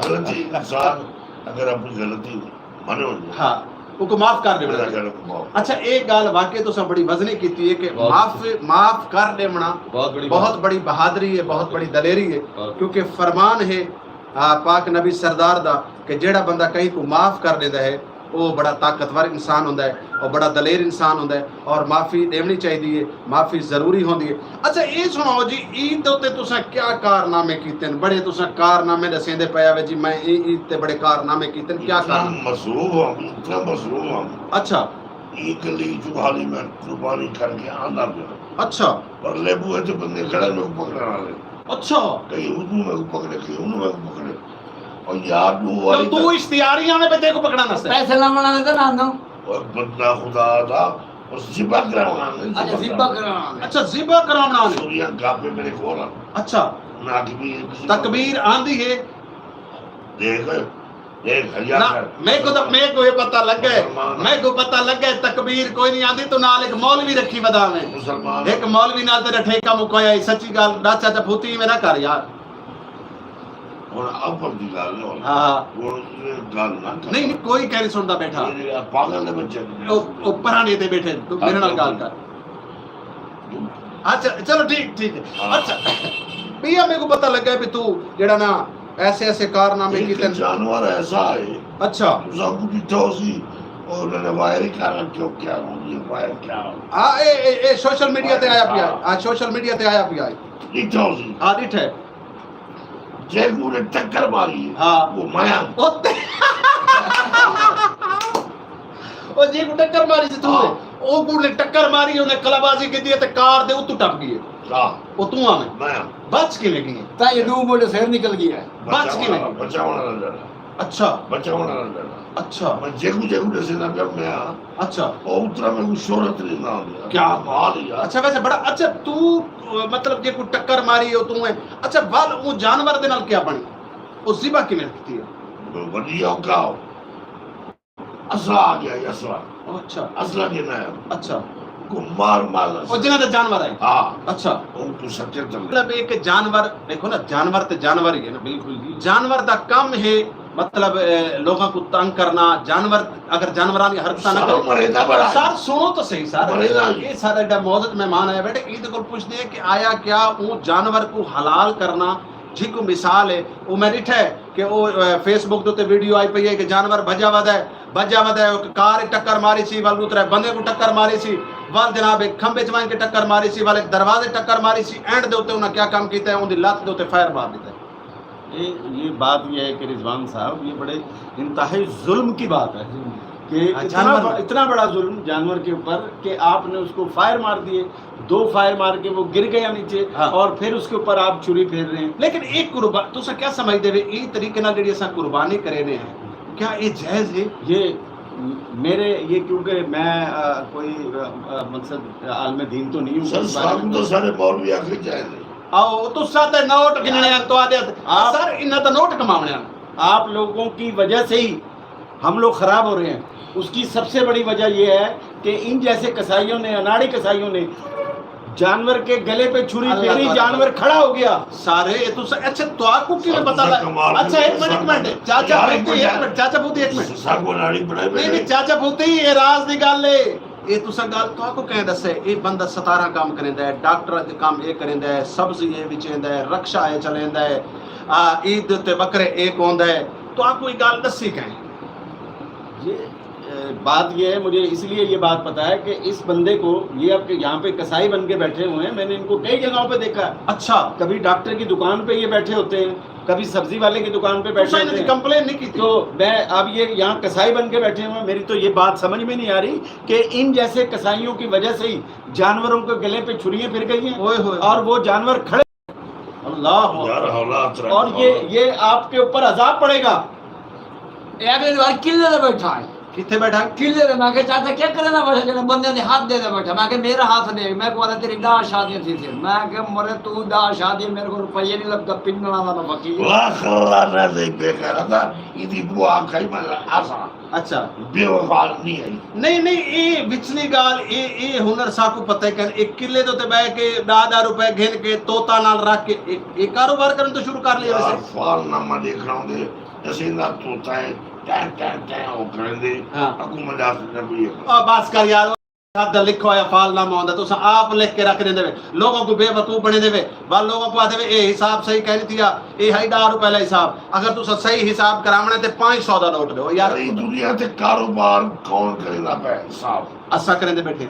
غلطی انسان اگر اپنی غلطی منے ہوندے۔ ہاں، اوکوں معاف کر ݙیوݨا۔ اللہ کرم معاف۔ اچھا، ایک ڳالھ واقعی تساں بڑی وزنی کیتی ہے کہ بہت معاف، معاف کر ݙیوݨا بہت بڑی بہت بات۔ بڑی بہادری ہے، بہت بڑی دلیری ہے، بہت۔ کیونکہ فرمان ہے، آ، پاک نبی سردار دا کہ جیڑھا بندہ کہیں کوں معاف کر ݙیندا ہے، او بڑا طاقتور انسان ہوندا ہے، او بڑا دلیر انسان ہوندا ہے، اور معافی ݙیوݨی چاہیدی ہے، معافی ضروری ہوندی ہے۔ اچھا، اے سݨاؤ جی، عید دے اتے تساں کیا کارنامے کیتے ہن؟ بڑے تساں کارنامے ݙسیندے پئے آوے جی، میں ایں عید تے بڑے کارنامے کیتے ہن، کیا اتنا کارنامے؟ مصروف ہم، اتنا مصروف ہم۔ اچھا۔ ایں گلی چوں حالی میں قربانی کر کے آندا پیا۔ اچھا۔ پرلے بوہے تے بندے کھڑے، میکوں پکڑݨ آلے۔ اچھا۔ کہیں اوں میکوں پکڑے، کہیں اوں میکوں پکڑے۔ اور یار، ݙو واری تو اشتہاریاں میں بندے کوں پکڑݨ واسطے۔ پیسے لاوݨ آلے تاں نہ آندو۔ اور بندہ خدا دا، اور ذبح کراوݨ آلے، اچھا، ذبح کراوݨ آلے۔ اچھا، ذبح کراوݨ آلے۔ سوریاں گاپے میرے کول ہن۔ اچھا۔ انہاں آکھی بھی ایک تکبیر آندی ہے؟ دیکھ، دیکھ، حیا نہ، کر۔ میکوں تاں، میکوں اے پتہ لڳ ڳئے، مسلمان۔ میکوں پتہ لڳ ڳئے تکبیر کوئی نہیں آندی، تو نال ایک مولوی رکھی وداویں۔ مسلمان۔ ایک مولوی نال تیݙا ٹھیکہ مکایا ہی، سچی ڳالھ، ݙس چاچا پھوتی میں نہ کر یار۔ ہن اپر دی ڳالھ ہے ہن۔ ہاں۔ ہن اے ڳالھ نہ کر۔ نہیں، نہیں، کوئی کہہ نہیں سݨدا ٻیٹھا۔ اے جیڑھے پاگل دے بچے نے۔ او، او پرھاں دے تے ٻیٹھے، تو میرے نال ڳالھ کر۔ اچھا، چلو ٹھیک، ٹھیک ہے۔ ہاں۔ اچھا، بھیا میکوں پتہ لڳا ہے بھی تو جیڑھا نا ایسے ایسے کارنامے ایک کیتے۔ جانور ایسا ہے، اچھا۔ تساں کوں ݙٹھا ہوسی، اور انہاں نے وائرل کر رکھے ہو کیا ہو، یہ وائرل کیا ہو۔ ہاں، اے، اے، اے سوشل میڈیا تے آیا پیا ہے۔ ہاں، سوشل میڈیا تے آیا پیا ہے۔ ݙٹھا ہوسی۔ ہاں، ݙٹھا ہے۔ جے کوں نے ٹکر ماری ہے، ہاں۔ وہ میں ہاں۔ او تے-، او جے کوں ٹکر ماری سی تو ہاں۔ ہے۔ او کوں نے ٹکر ماری، انہیں کلابازی کیتی ہے تے کار دے اتوں ٹپ ڳئی ہے۔ ہاں۔ او توں آویں۔ میں ہاں۔ بچ کیویں ڳئی ہے؟ تاں یہ ݙو مولے سر نکل ڳیا ہے۔ بچ کیویں؟ بچاوݨ والا جڑا۔ اچھا۔ بچاوݨ والا جڑا۔ اچھا۔ میں جیکوں جیکوں ݙسیندا پیا میں ہاں۔ اچھا۔ او اترا میں کوئی شہرت نہیں نہ ہوندی۔ کیا کمال ہی یار۔ اچھا، ویسے بڑا اچھا، تو مطلب جے کوں ٹکر ماری او توں ہے۔ اچھا، ول او جانور دے نال کیا بݨی؟ او ذبح کیویں کیتی ہے؟ وݙی اوکھا ہو۔ اصلا آ ڳیا ہے، اصلا۔ اچھا۔ اصلا کے نہ ہے۔ اچھا۔ کو مار مار۔ او جنہاں دا جانور ہے؟ ہاں۔ اچھا۔ ان کو سچے تم۔ مطلب ایک جانور، دیکھو نا، جانور تے جانور ہی ہے نا، بالکل جی۔ جانور دا کم ہے، مطلب، اے، لوگاں کو تنگ کرنا، جانور اگر جانوراں دی حرکتاں نہ سارو کرے۔ مرے دا بڑا۔ سر سنو تو صحیح سر۔ مرے دا جی۔ یہ سارا ایڈا معزز مہمان آیا بیٹھے، ایں دے کول پوچھدے ہیں کہ آیا کیا اوں جانور کو حلال کرنا، جی کو مثال ہے، او میں ݙٹھا ہے کہ او، اے، فیس بک دے تے ویڈیو آئی پئی ہے کہ جانور بھجا ودا ہے، بھجا ودا ہے، ایک کار ٹکر ماری سی، ول اترے بندے کو ٹکر ماری سی، ول جناب ایک کھمبے چ ونج کے ٹکر ماری سی، ول ایک دروازے ٹکر ماری سی، اینڈ دے اتے انہاں کیا کم کیتا ہے، اون دی لت دے اتے فائر مار ݙتا ہے۔ یہ یہ بات یہ ہے کہ رضوان صاحب، یہ بڑے انتہائی ظلم کی بات ہے کہ ہاں، اتنا جانور بڑا، اتنا بڑا ظلم جانور کے اوپر کہ آپ نے اس کو فائر مار دیے، دو فائر مار کے وہ گر گیا نیچے، ہاں۔ اور پھر اس کے اوپر آپ چھری پھیر رہے ہیں۔ لیکن ایک قربان، تساں کیا سمجھدے وے، ایں طریقے نال جیڑھی اساں قربانی کرینے ہیں، کیا یہ جائز ہے؟ یہ میرے، یہ کیونکہ میں آ، کوئی آ، آ، مقصد عالم دین تو نہیں ہوں سر، اس بارے سانگ میں تو سارے مولوی آخر جائے نہیں۔ آؤ، تساں تے نوٹ گننے ہیں تو آدے، آپ سر، انہاں تے نوٹ کماونے ہیں۔ آپ لوگوں کی وجہ سے ہی ہم لوگ خراب ہو رہے ہیں۔ اس کی سب سے بڑی وجہ یہ ہے کہ ان جیسے کسائیوں نے، اناڑی کسائیوں نے جانور کے گلے پہ چھری اللہ پھیری، تعالیٰ جانور کھڑا ہو گیا۔ سارے، اے تساں، اچھا، تہاکوں کیویں سر، پتہ تساں لگ؟ کمال اچھا، ایک کیتے منٹ، ایک منٹ، سر۔ چاچا یار، ایک بھوتی، ایک منٹ۔ منٹ، چاچا بھوتی، ایک منٹ۔ سانگ کو ناڑی بڑھائے نہیں، نہیں، بیٹھے۔ چاچا بھوتی، یہ راز دی گل ہے۔ یہ تساں گل تہاکوں کہیں ݙسے، یہ بندہ ستارہ کام کریندا ہے، ڈاکٹر دے کام یہ کریندا ہے، سبزی یہ وچیندا ہے، رکشہ یہ چلیندا ہے، آ، عید دے اتے بکرے یہ کوندا ہے، تہاکوں یہ گل ݙسی کہیں؟ یہ اے، بات یہ ہے، مجھے اس لیے یہ بات پتا ہے کہ اس بندے کو، یہ اب یہاں پہ کسائی بن کے بیٹھے ہوئے ہیں، میں نے ان کو کئی جگہوں پہ دیکھا ہے۔ اچھا۔ کبھی ڈاکٹر کی دکان پہ یہ بیٹھے ہوتے ہیں، کبھی سبزی والے کی دکان پہ بیٹھے تساں ہوتے انہاں دی ہیں۔ کمپلین نہیں کیتی؟ تو میں، اب یہ یہاں کسائی بن کے بیٹھے ہوئے ہیں، میری تو یہ بات سمجھ میں نہیں آ رہی کہ ان جیسے کسائیوں کی وجہ سے ہی جانوروں کے گلے پہ چھریاں پھر گئی ہیں اوئے ہوئے۔ اور وہ جانور کھڑے اللہ۔ یار حالات رکھ، اور یہ حالات۔ یہ آپ کے اوپر عذاب پڑے گا۔ اے اگلے وار قلعے تے بیٹھا ہے۔ کتھے بیٹھا ہے؟ قلعے تے۔ میں کہ چاچا کیا کرے نا بیٹھا، جڑے بندے دے ہاتھ دے دے بیٹھا۔ میں کہ میرا ہاتھ دے، میں کو تیری ڈاہ شادی تھی تھی۔ میں کہ مرے تو ڈاہ شادی، میرے کو روپیے نہیں لگدا، پننا دا میں فقیر۔ لاکھ اللہ نہ دے بے غیرت، ایدی بوا کھائی میں آسا۔ اچھا۔ بے وفا نہیں ہے۔ نہیں، نہیں، اے وچلی ڳالھ، اے، اے ہنر ساکوں پتہ ہے کن، اے قلعے دے تے ٻہہ کے ݙاہ ݙاہ روپے گھن کے طوطا نال رکھ کے اے، اے کاروبار کرݨ توں شروع کر لیا ویسے۔ یار، فال نامہ ݙیکھݨا ہوندے، جیسے انہاں طوطا ہے، ٹیں، ٹیں، ٹیں، او کریندے، ہاں۔ حکومت دے ہتھ نہ کوئی ہے۔ او بس کر یار، سادہ لکھا ہویا فال نامہ ہوندا، تساں آپ لکھ کے رکھ ݙیندے وے، لوگوں کو بے وقوف بݨیندے وے، بعد لوگوں کو آہدے وے، اے حساب صحیح کائنی تھیا، اے ہئی ݙاہ روپے والا حساب۔ اگر تساں صحیح حساب کراوݨے تے پنج سو دا نوٹ ݙیو یار۔ ساری دنیا تے کاروبار کون کریندا پئے حساب؟ اساں کریندے ٻیٹھے۔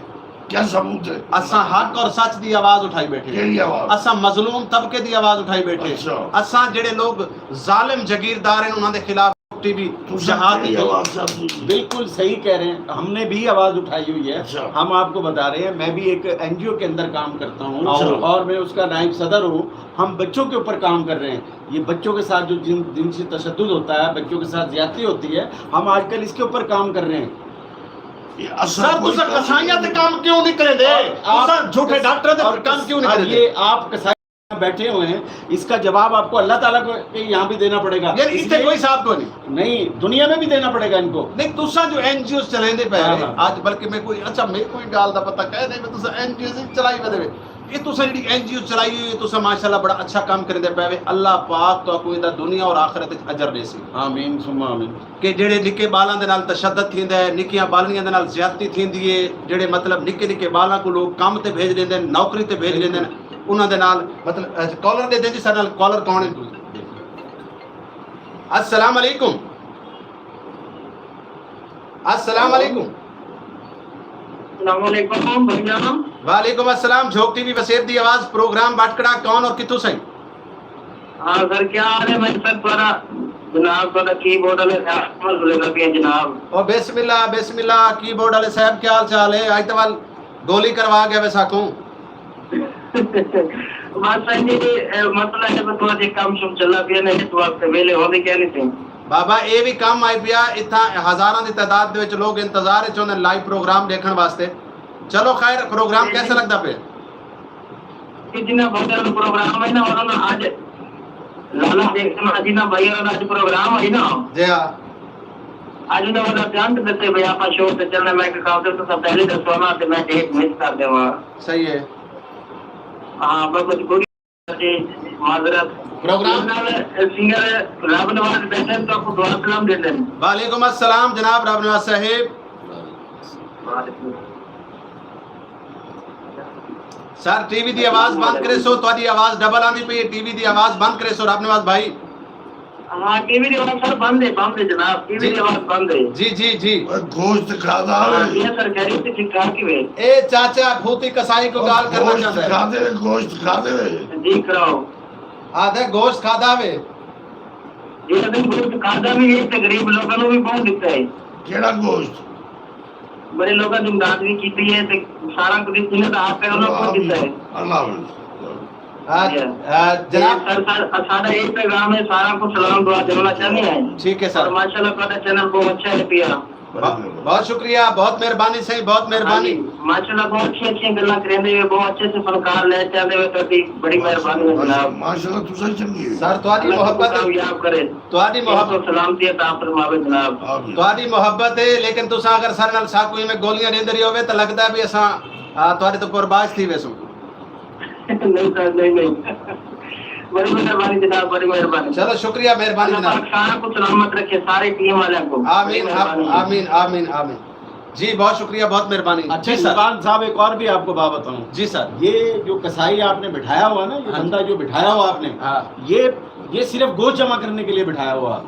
کیا ثبوت ہے؟ اساں حق اور سچ دی آواز اٹھائی ٻیٹھے۔ کیڑھی آواز؟ اساں مظلوم طبقے دی آواز اٹھائی ٻیٹھے۔ اچھا۔ اساں جڑے لوگ ظالم جگیردار ہیں، انہاں دے خلاف ٹی وی تساں جہاد کیڑھی دی۔ آواز چاہندے ہو؟ بالکل صحیح کہہ رہے ہیں، ہم نے بھی آواز اٹھائی ہوئی ہے۔ اچھا۔ ہم آپ کو بتا رہے ہیں، میں بھی ایک این جی او کے اندر کام کرتا ہوں اچھا۔ اور میں اس کا نائب صدر ہوں۔ ہم بچوں کے اوپر کام کر رہے ہیں۔ یہ بچوں کے ساتھ جو جن-، جنسی تشدد ہوتا ہے، بچوں کے ساتھ زیادتی ہوتی ہے، ہم آج کل اس کے اوپر کام کر رہے ہیں۔ یہ اصل سر، کوئی تساں کام کسائیاں تے نہیں۔ کام کیوں نہیں کرے دے؟ اور آپ تساں جھوٹے کس-، ڈاکٹر تے اور کام کس-، کیوں نہیں اب کرے دے؟ یہ آپ کسائی بیٹھے ہوئے ہیں، اس کا جواب آپ کو اللہ تعالیٰ کو کے یہاں بھی دینا پڑے گا۔ یعنی اس اتنے لیے کوئی صاحب کو نہیں؟ نہیں، دنیا میں بھی دینا پڑے گا ان کو۔ نہیں، تساں جو این جی اوز چلیندے پئے ہاں، ہو، ہاں۔ اج بلکہ میں کوئی، اچھا، میں کوئی گال دا پتہ کہہ دے، میں تساں این جی اوز چلائی ودے۔ اے تساں جڑی این جی او چلائی ہوئی ہے، تساں ماشاءاللہ بڑا اچھا کم کریندے پئے وے۔ اللہ پاک تہاکوں ایندا دنیا اور آخرت وچ اجر ݙیسی۔ آمین ثم آمین۔ کہ جڑے نکے ٻالاں دے نال تشدد تھیندا ہے، نکیاں ٻالنیاں دے نال زیادتی تھیندی ہے، جڑے مطلب نکے نکے ٻالاں کوں لوگ کم تے بھیج ݙیندے ہن، نوکری تے بھیج ݙیندے ہن، انہاں دے نال مطلب، اچھا، کالر ݙے دے جی، ساݙے نال کالر کون ہے؟ السلام علیکم۔ السلام علیکم۔ السلام علیکم بھائی جان۔ وعلیکم السلام، جھوک ٹی وی وسیب دی آواز، پروگرام بٹکڑا، کون اور کتھوں سئیں؟ ہاں سر، کیا حال ہے بھائی سر؟ تھوڑا جناب، تھوڑا کی بورڈ والے صاحب، بولے لگے جناب۔ او بسم اللہ، بسم اللہ، کی بورڈ والے صاحب، کیا حال چال ہے؟ اج تاں ول گولی کروا گئے وے ساکوں۔ بس سائیں جی، اے مسئلہ ہے، بس تھوڑا جہا کم شم چلدا پیا نے، اس واسطے ویلے ہوندے کیا نہیں سائیں۔ بابا، اے وی کم آئی پیا، اتھاں ہزاراں دی تعداد دے وچ لوگ انتظار وچ ہوندے لائیو پروگرام ݙیکھݨ واسطے۔ چلو خیر، پروگرام جی، کیسا جی۔ لڳدا پیا؟ کہ جنہاں بھائی ہوراں دا پروگرام ہے نا، انہاں نا اج لالا دیکھ سنا، جنہاں بھائی ہوراں دا اج پروگرام ہے نا، جی ہاں۔ اج انہاں دا جنت دسے بھئی آپاں شو تے چلنا، میں کہ کافر تساں پہلے دسو نا تے میں ڈیٹ مس کر دیواں۔ صحیح ہے۔ ہاں، بس مجبوری ہے، معذرت۔ پروگرام نال سنگر رب نواز بیٹھے تو آپ کو دعا سلام دے دیں۔ وعلیکم السلام جناب رب نواز صاحب۔ وعلیکم۔ سر، ٹی وی دی آواز بند کریسو، تہاݙی آواز ڈبل آندی پئی ہے، ٹی وی دی آواز بند کریسو، رب نواز بھائی۔ ہاں، ٹی وی دی آواز سر بند ہے، بند ہے جناب، ٹی وی دی جی۔ آواز بند ہے۔ جی، جی، جی۔ اوئے گوشت کھادا ہاں، وے۔ جی سر، خیریت سے ٹھیک ٹھاک ہی وے۔ اے چاچا بھوتی کسائی کو او گال کرنا گوشت چاہندا ہے۔ کھادے وے، گوشت کھادے وے۔ جی کراؤ۔ آدھے گوشت کھادا وے۔ جی، اساں گوشت کھادا وی ہے تے غریب لوکاں نوں وی پہنچ ݙتا ہے۔ کیڑھا گوشت؟ بڑے لوکاں دی امداد وی کیتی ہے تے سارا کجھ جنہاں دا حق ہے، انہاں کوں ݙتا ہے۔ اللہ حافظ۔ آ، جی۔ آ، جناب۔ تے سر، سر، ساݙا اے پیغام ہے، سارا کوں سلام دعا ݙیوݨا چاہندے ہیں۔ ٹھیک ہے سر۔ اور ماشاءاللہ تہاݙا چینل بہت اچھا ہے پیا۔ بہت، بہت شکریہ، بہت مہربانی سائیں، بہت مہربانی۔ ہاں جی، ماشاءاللہ بہت اچھی اچھی گلاں کریندے وے، بہت اچھے اچھے فنکار لے کے آندے وے، تہاݙی بڑی مہربانی ہے جناب۔ ماشاءاللہ، تساں چنگے ہو۔ سر، تہاݙی اللہ محبت، کامیاب کرے۔ تہاݙی محبت۔ سلامتی عطا فرماوے جناب۔ آمین۔ تہاݙی محبت ہے، لیکن تساں اگر سر نال ساکوں ایویں گولیاں ݙیندے رہوے تاں لڳدا ہے بھی اساں، آ، تہاݙے توں قرباش تھی ویسوں۔ نہیں سر، نہیں، نہیں۔ بڑی مہربانی جناب، بڑی مہربانی۔ چلو، شکریہ، مہربانی اللہ جناب۔ پاک سارا کچھ سلامت رکھے، سارے ٹیم والوں کو۔ آمین، بڑی مہربانی۔ آمین، آمین، آمین۔ جی، بہت شکریہ، بہت مہربانی۔ اچھا، جی سر۔ سلطان صاحب، ایک اور بھی آپ کو بات بتاؤں۔ جی سر۔ یہ جو کسائی آپ نے بٹھایا ہوا نا، یہ ہاں جی۔ بندہ جو بٹھایا ہوا آپ نے، ہاں۔ یہ، یہ صرف گوشت جمع کرنے کے لیے بٹھایا ہوا۔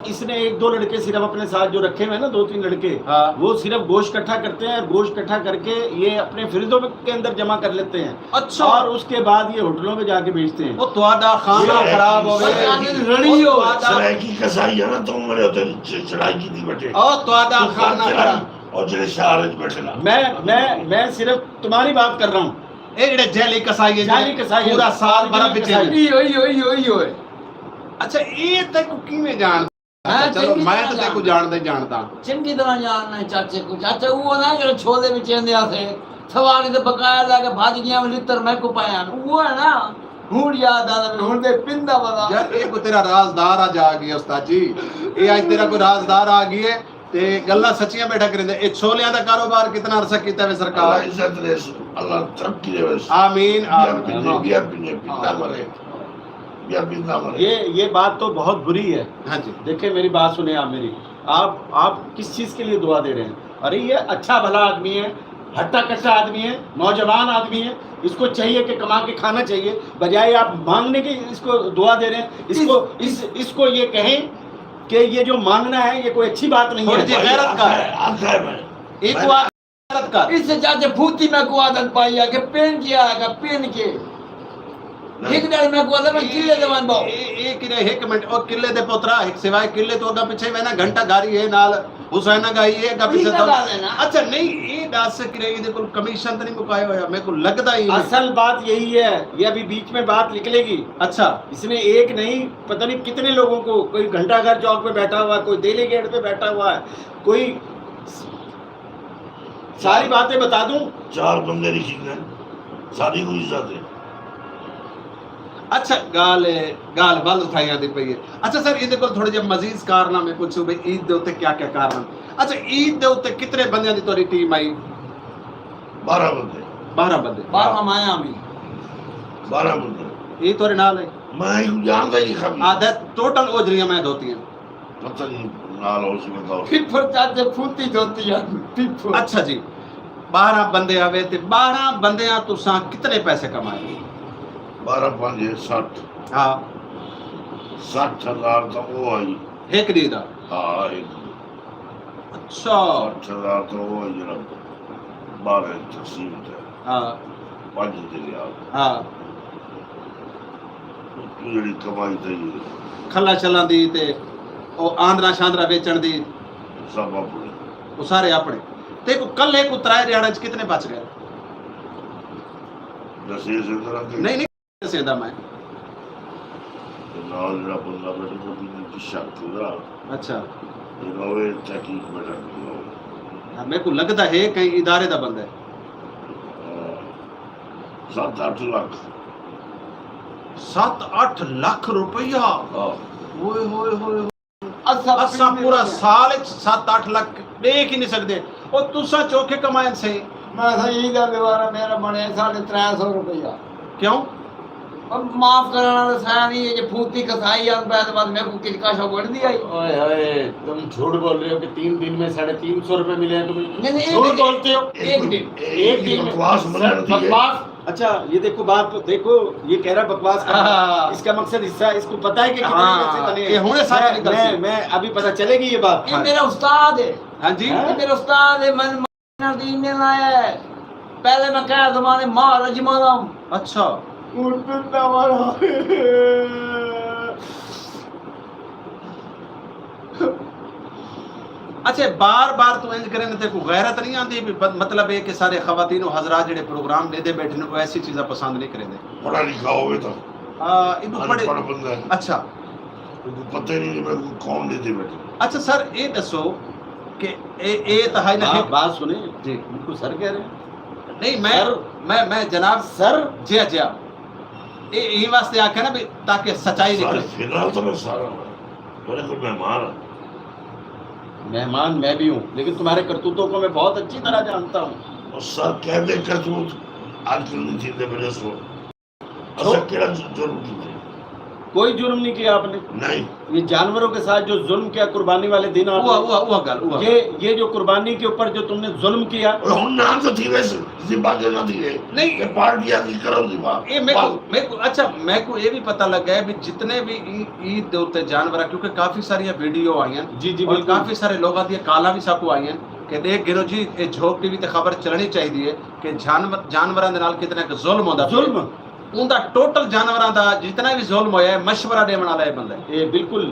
اس نے ایک دو لڑکے صرف اپنے ساتھ جو رکھے ہوئے ہیں نا، دو تین لڑکے، ہاں۔ وہ صرف گوشت اکٹھا کرتے ہیں اور گوشت اکٹھا کر کے یہ اپنے فریزوں کے اندر جمع کر لیتے ہیں۔ اچھا۔ اور اس کے بعد یہ ہوٹلوں میں جا کے بیچتے ہیں۔ او تہاڈا خانہ یہ خراب ہوے۔ سرائیکی قصائی ہے نا، تو میرے تے چ-، چڑھائی کی تھی بیٹھے۔ او تہاڈا خانہ خراب۔ اور جڑے شہر وچ بیٹھے نا۔ میں، میں، میں صرف تمہاری بات کر رہا ہوں۔ اے جیڑھے جعلی قصائی ہے، جعلی قصائی ہے۔ پورا سال برف وچ۔ ایہو، ایہو، ایہو، ایہو ہے۔ اچھا، اے تیکوں کیویں ڄاݨدا؟ میں اچھا، چلو، چنگی میں طرح تے تیکوں ڄاݨدا۔ ڄاݨدا ہی ڄاݨدا۔ چنگی طرح ڄاݨدا چاچے کوں۔ چاچا، اوہو نا جیڑھا چھولے وچ ایندے ہاسے، سواری تے بقایا لے کے بھڄ ڳیا، لتر میکوں پئے ہن۔ اوہو ہے نا؟ ہݨ یاد آندا پیا، ہݨ تے پیندا پیا۔ یار، اے کوئی تیرا رازدار اڄ آ ڳیا استاد جی۔ اے اڄ تیرا کوئی رازدار آ ڳیا ہے۔ تے ڳالھاں سچیاں ٻیٹھا کریندے۔ اے چھولیاں دا کاروبار کتنا عرصہ کیتا وے سرکار؟ اللہ عزت ݙیس، اللہ ترقی ݙیوس۔ آمین، بیا آمین۔ پنجے، بیا پنجے، پندا مرے۔ بیا پندا مرے۔ یہ، یہ بات تو بہت بری ہے۔ ہاں جی۔ دیکھیں، میری بات سنیں آپ میری۔ آپ، آپ کس چیز کے لیے دعا دے رہے ہیں؟ ارے، یہ اچھا بھلا آدمی ہے، ہٹا کٹا آدمی ہے، نوجوان آدمی ہے، اس کو چاہیے کہ کما کے کھانا چاہیے، بجائے آپ مانگنے کے اس کو دعا دے رہے ہیں، اس کو، اس، اس کو یہ کہیں کہ یہ جو مانگنا ہے، یہ کوئی اچھی بات نہیں ہے۔ تھوڑی جی غیرت کر۔ آندا ہے، آندا ہے میں۔ ایکوں آکھ غیرت کر۔ اس چاچے پھوتی میکوں عادت پائی ہے کہ پن کے آئے گا، پن کے۔ نہیں۔ ہک ݙینہہ میکوں آہدا میں قلعے تے ونڄ ٻہوں۔ اے، اے کݙے ہک منٹ، او قلعے دے پترا، ہک سوائے قلعے توں اڳاں پچھے وینا گھنٹہ گھر ہی ہے نال، حسینہ گائی ہے اڳاں پچھے۔ ڳالھ ہے نا۔ اچھا، نہیں، اے ݙس کݙے ایندے کول کمیشن تے نہیں مکایا ہویا، میکوں لڳدا ہی نہیں۔ اصل بات یہی ہے، یہ ابھی بیچ میں بات نکلے گی۔ اچھا۔ اس نے ایک نہیں، پتہ نہیں کتنے لوگوں کو، کوئی گھنٹہ گھر چوک پہ بیٹھا ہوا ہے، کوئی دہلی گیٹ پہ بیٹھا ہوا ہے، کوئی ساری باتیں بتا دوں۔ چار بندے لکھی گئے، ساری کوئی عزت ہے۔ اچھا، ڳالھ ہے، ڳالھ ول اتھائیں آندی پئی ہے۔ اچھا سر، ایندے کول تھوڑے جے مزید کارنامے پچھوں بھئی عید دے اتے کیا کیا کارنامے؟ اچھا، عید دے اتے کتنے بندیاں دی تہاݙی ٹیم آئی؟ بارہ بندے۔ بارہ بندے۔ بارہ میں آمی۔ بارہ بندے۔ اے تہاݙے نال ہے؟ میں ایکوں ڄاݨدا ہی نہیں۔ آہدا ٹوٹل او جیڑھیاں میں دھوتیاں۔ پتہ نہیں نال ہو سی بتاؤ۔ پھپھر چاچے پھوتی دھوتی ہے، پھپھر۔ اچھا جی، بارہ بندے آوے تے بارہ بندیاں تساں کتنے پیسے کمائے؟ بارہ پنج سٹھ۔ ہاں۔ سٹھ ہزار تاں او آئی۔ ہک ݙینہہ دا؟ ہاں، ہک ݙینہہ۔ اچھا۔ سٹھ ہزار تاں او آئی جیڑھا بارہ تقسیم تے۔ ہاں۔ پنج تے ریال۔ ہاں۔ اتوں جیڑھی کمائی تھئی ہے۔ کھلا شلاں دی تے او آندرا شاندرا ویچݨ دی۔ سب اپݨے۔ او سارے اپݨے۔ تے کوں کلھے کوں ترائے ݙیہاڑاں اچ کتنے بچ ڳئے؟ ݙسے سے ذرا کہ نہیں، نہیں ݙسیندا میں۔ تے نال جیڑھا بندہ بیٹھا تے بھی نہیں شک تھی ذرا۔ اچھا۔ تے روے تحقیق بیٹھا کر لو۔ ہاں، میکوں لڳدا ہے کہیں ادارے دا بندہ ہے۔ ہاں۔ ست اٹھ لکھ۔ ست اٹھ لکھ روپیہ؟ ہاں۔ اوئے ہوئے ہوئے ہوئے۔ اساں اساں پورا سال اچ ست اٹھ لکھ ݙیکھ ہی نہیں سڳدے۔ او تساں چوکھے کمائن سئیں۔ میں سئیں عید دا دیوارہ میرا بݨے ساڑھے ترے سو روپیہ۔ کیوں؟ اب معاف کرݨ والے سئیں نہیں، یہ پھوتی کسائی آن پہ تو بعد میکوں کچھ کاشا بڑھ دی آئی۔ اوئے ہوئے، تم جھوٹ بول رہے ہو کہ تین دن میں ساڑھے تین سو روپے ملے ہیں تمہیں؟ نہیں، نہیں، جھوٹ ایک بولتے ہو۔ ایک دن۔ ایک دن میں۔ بکواس بنا سر، رہی ہے۔ بکواس۔ اچھا، یہ دیکھو باپ، دیکھو، یہ کہہ رہا بکواس کر رہا ہے۔ ہاں۔ اس کا مقصد حصہ ہے، اس کو پتہ ہے کہ کتنے ہاں، پیسے بنے ہیں۔ یہ ہنے سچ میں، نکل میں، سی۔ میں ابھی پتہ چلے گی یہ بات۔ یہ ہاں۔ میرا استاد ہے۔ ہاں جی۔ ہاں؟ یہ میرا استاد ہے، میں دی ای میل آیا ہے۔ پہلے میں کہا زمانے ماں رجمانم۔ اچھا۔ ہن پندا والا۔ اچھا، بار بار توں انج کریں تے کوئی غیرت نہیں آندی؟ بھی بد-، مطلب ہے کہ سارے خواتین و حضرات جڑے پروگرام ݙیہدے بیٹھے نے، او ایسی چیزاں پسند نہیں کریندے۔ پڑھا لکھا ہووے تاں۔ آ، ایݙو ان پڑھے۔ پڑھ بندہ ہے۔ اچھا۔ اوکوں پتہ ہی نہیں کہ میں کون ݙیہدے بیٹھے۔ اچھا سر، اے ݙسو کہ اے، اے تاں ہائی نہ ہاں، ہک بات سنیں۔ جی۔ بالکل سر کہہ رہے ہیں۔ نہیں، میں، سر۔ میں، میں جناب سر۔ جی، جی۔ اے، ایں واسطے آکھیا نا بھی تاکہ سچائی سر، نکلے۔ فی الحال تو میں سارا ہوں۔ تیرے کوئی مہمان ہاں۔ مہمان میں بھی ہوں، لیکن تمہارے کرتوتوں کو میں بہت اچھی طرح جانتا ہوں۔ اور سر کہندے کرتوت اڄ کل نہیں تھیندے میرے سو۔ اساں کیڑھا جرم کیتے؟ کوئی جرم نہیں کیا آپ نے۔ نہیں۔ یہ جانوروں کے ساتھ جو ظلم کیا قربانی والے دن آپ نے، اوہا، اوہا، اوہا ڳالھ، اوہا یہ، ڳالھ۔ یہ جو قربانی کے اوپر جو تم نے ظلم کیا۔ اور ہن نہ تو تھی ویسے، ذبح جو نہ تھی وے۔ نہیں۔ کہ پارٹیاں دی کرو ذبح۔ اے میکوں، میکوں، اچھا، میکوں اے بھی پتہ لڳا ہے بھی جتنے بھی ای-، عید دے اُتے جانور، کیونکہ کافی ساریاں ویڈیو آئیاں جی، جی، اور بالکل۔ کافی سارے لوگاں دیاں کالاں بھی ساکوں آئیاں کہ ݙیکھ گھنو جی، اے جھوک ٹی وی تے خبر چلݨی چاہیدی ہے کہ جانور، جانوراں دے نال کتنا کہ ظلم ہوندا پیا۔ ظلم۔ اوندا ٹوٹل جانوراں دا جتنا وی ظلم ہویا ہے، مشورہ ݙیوݨ والا اے بندہ ہے۔ اے بالکل۔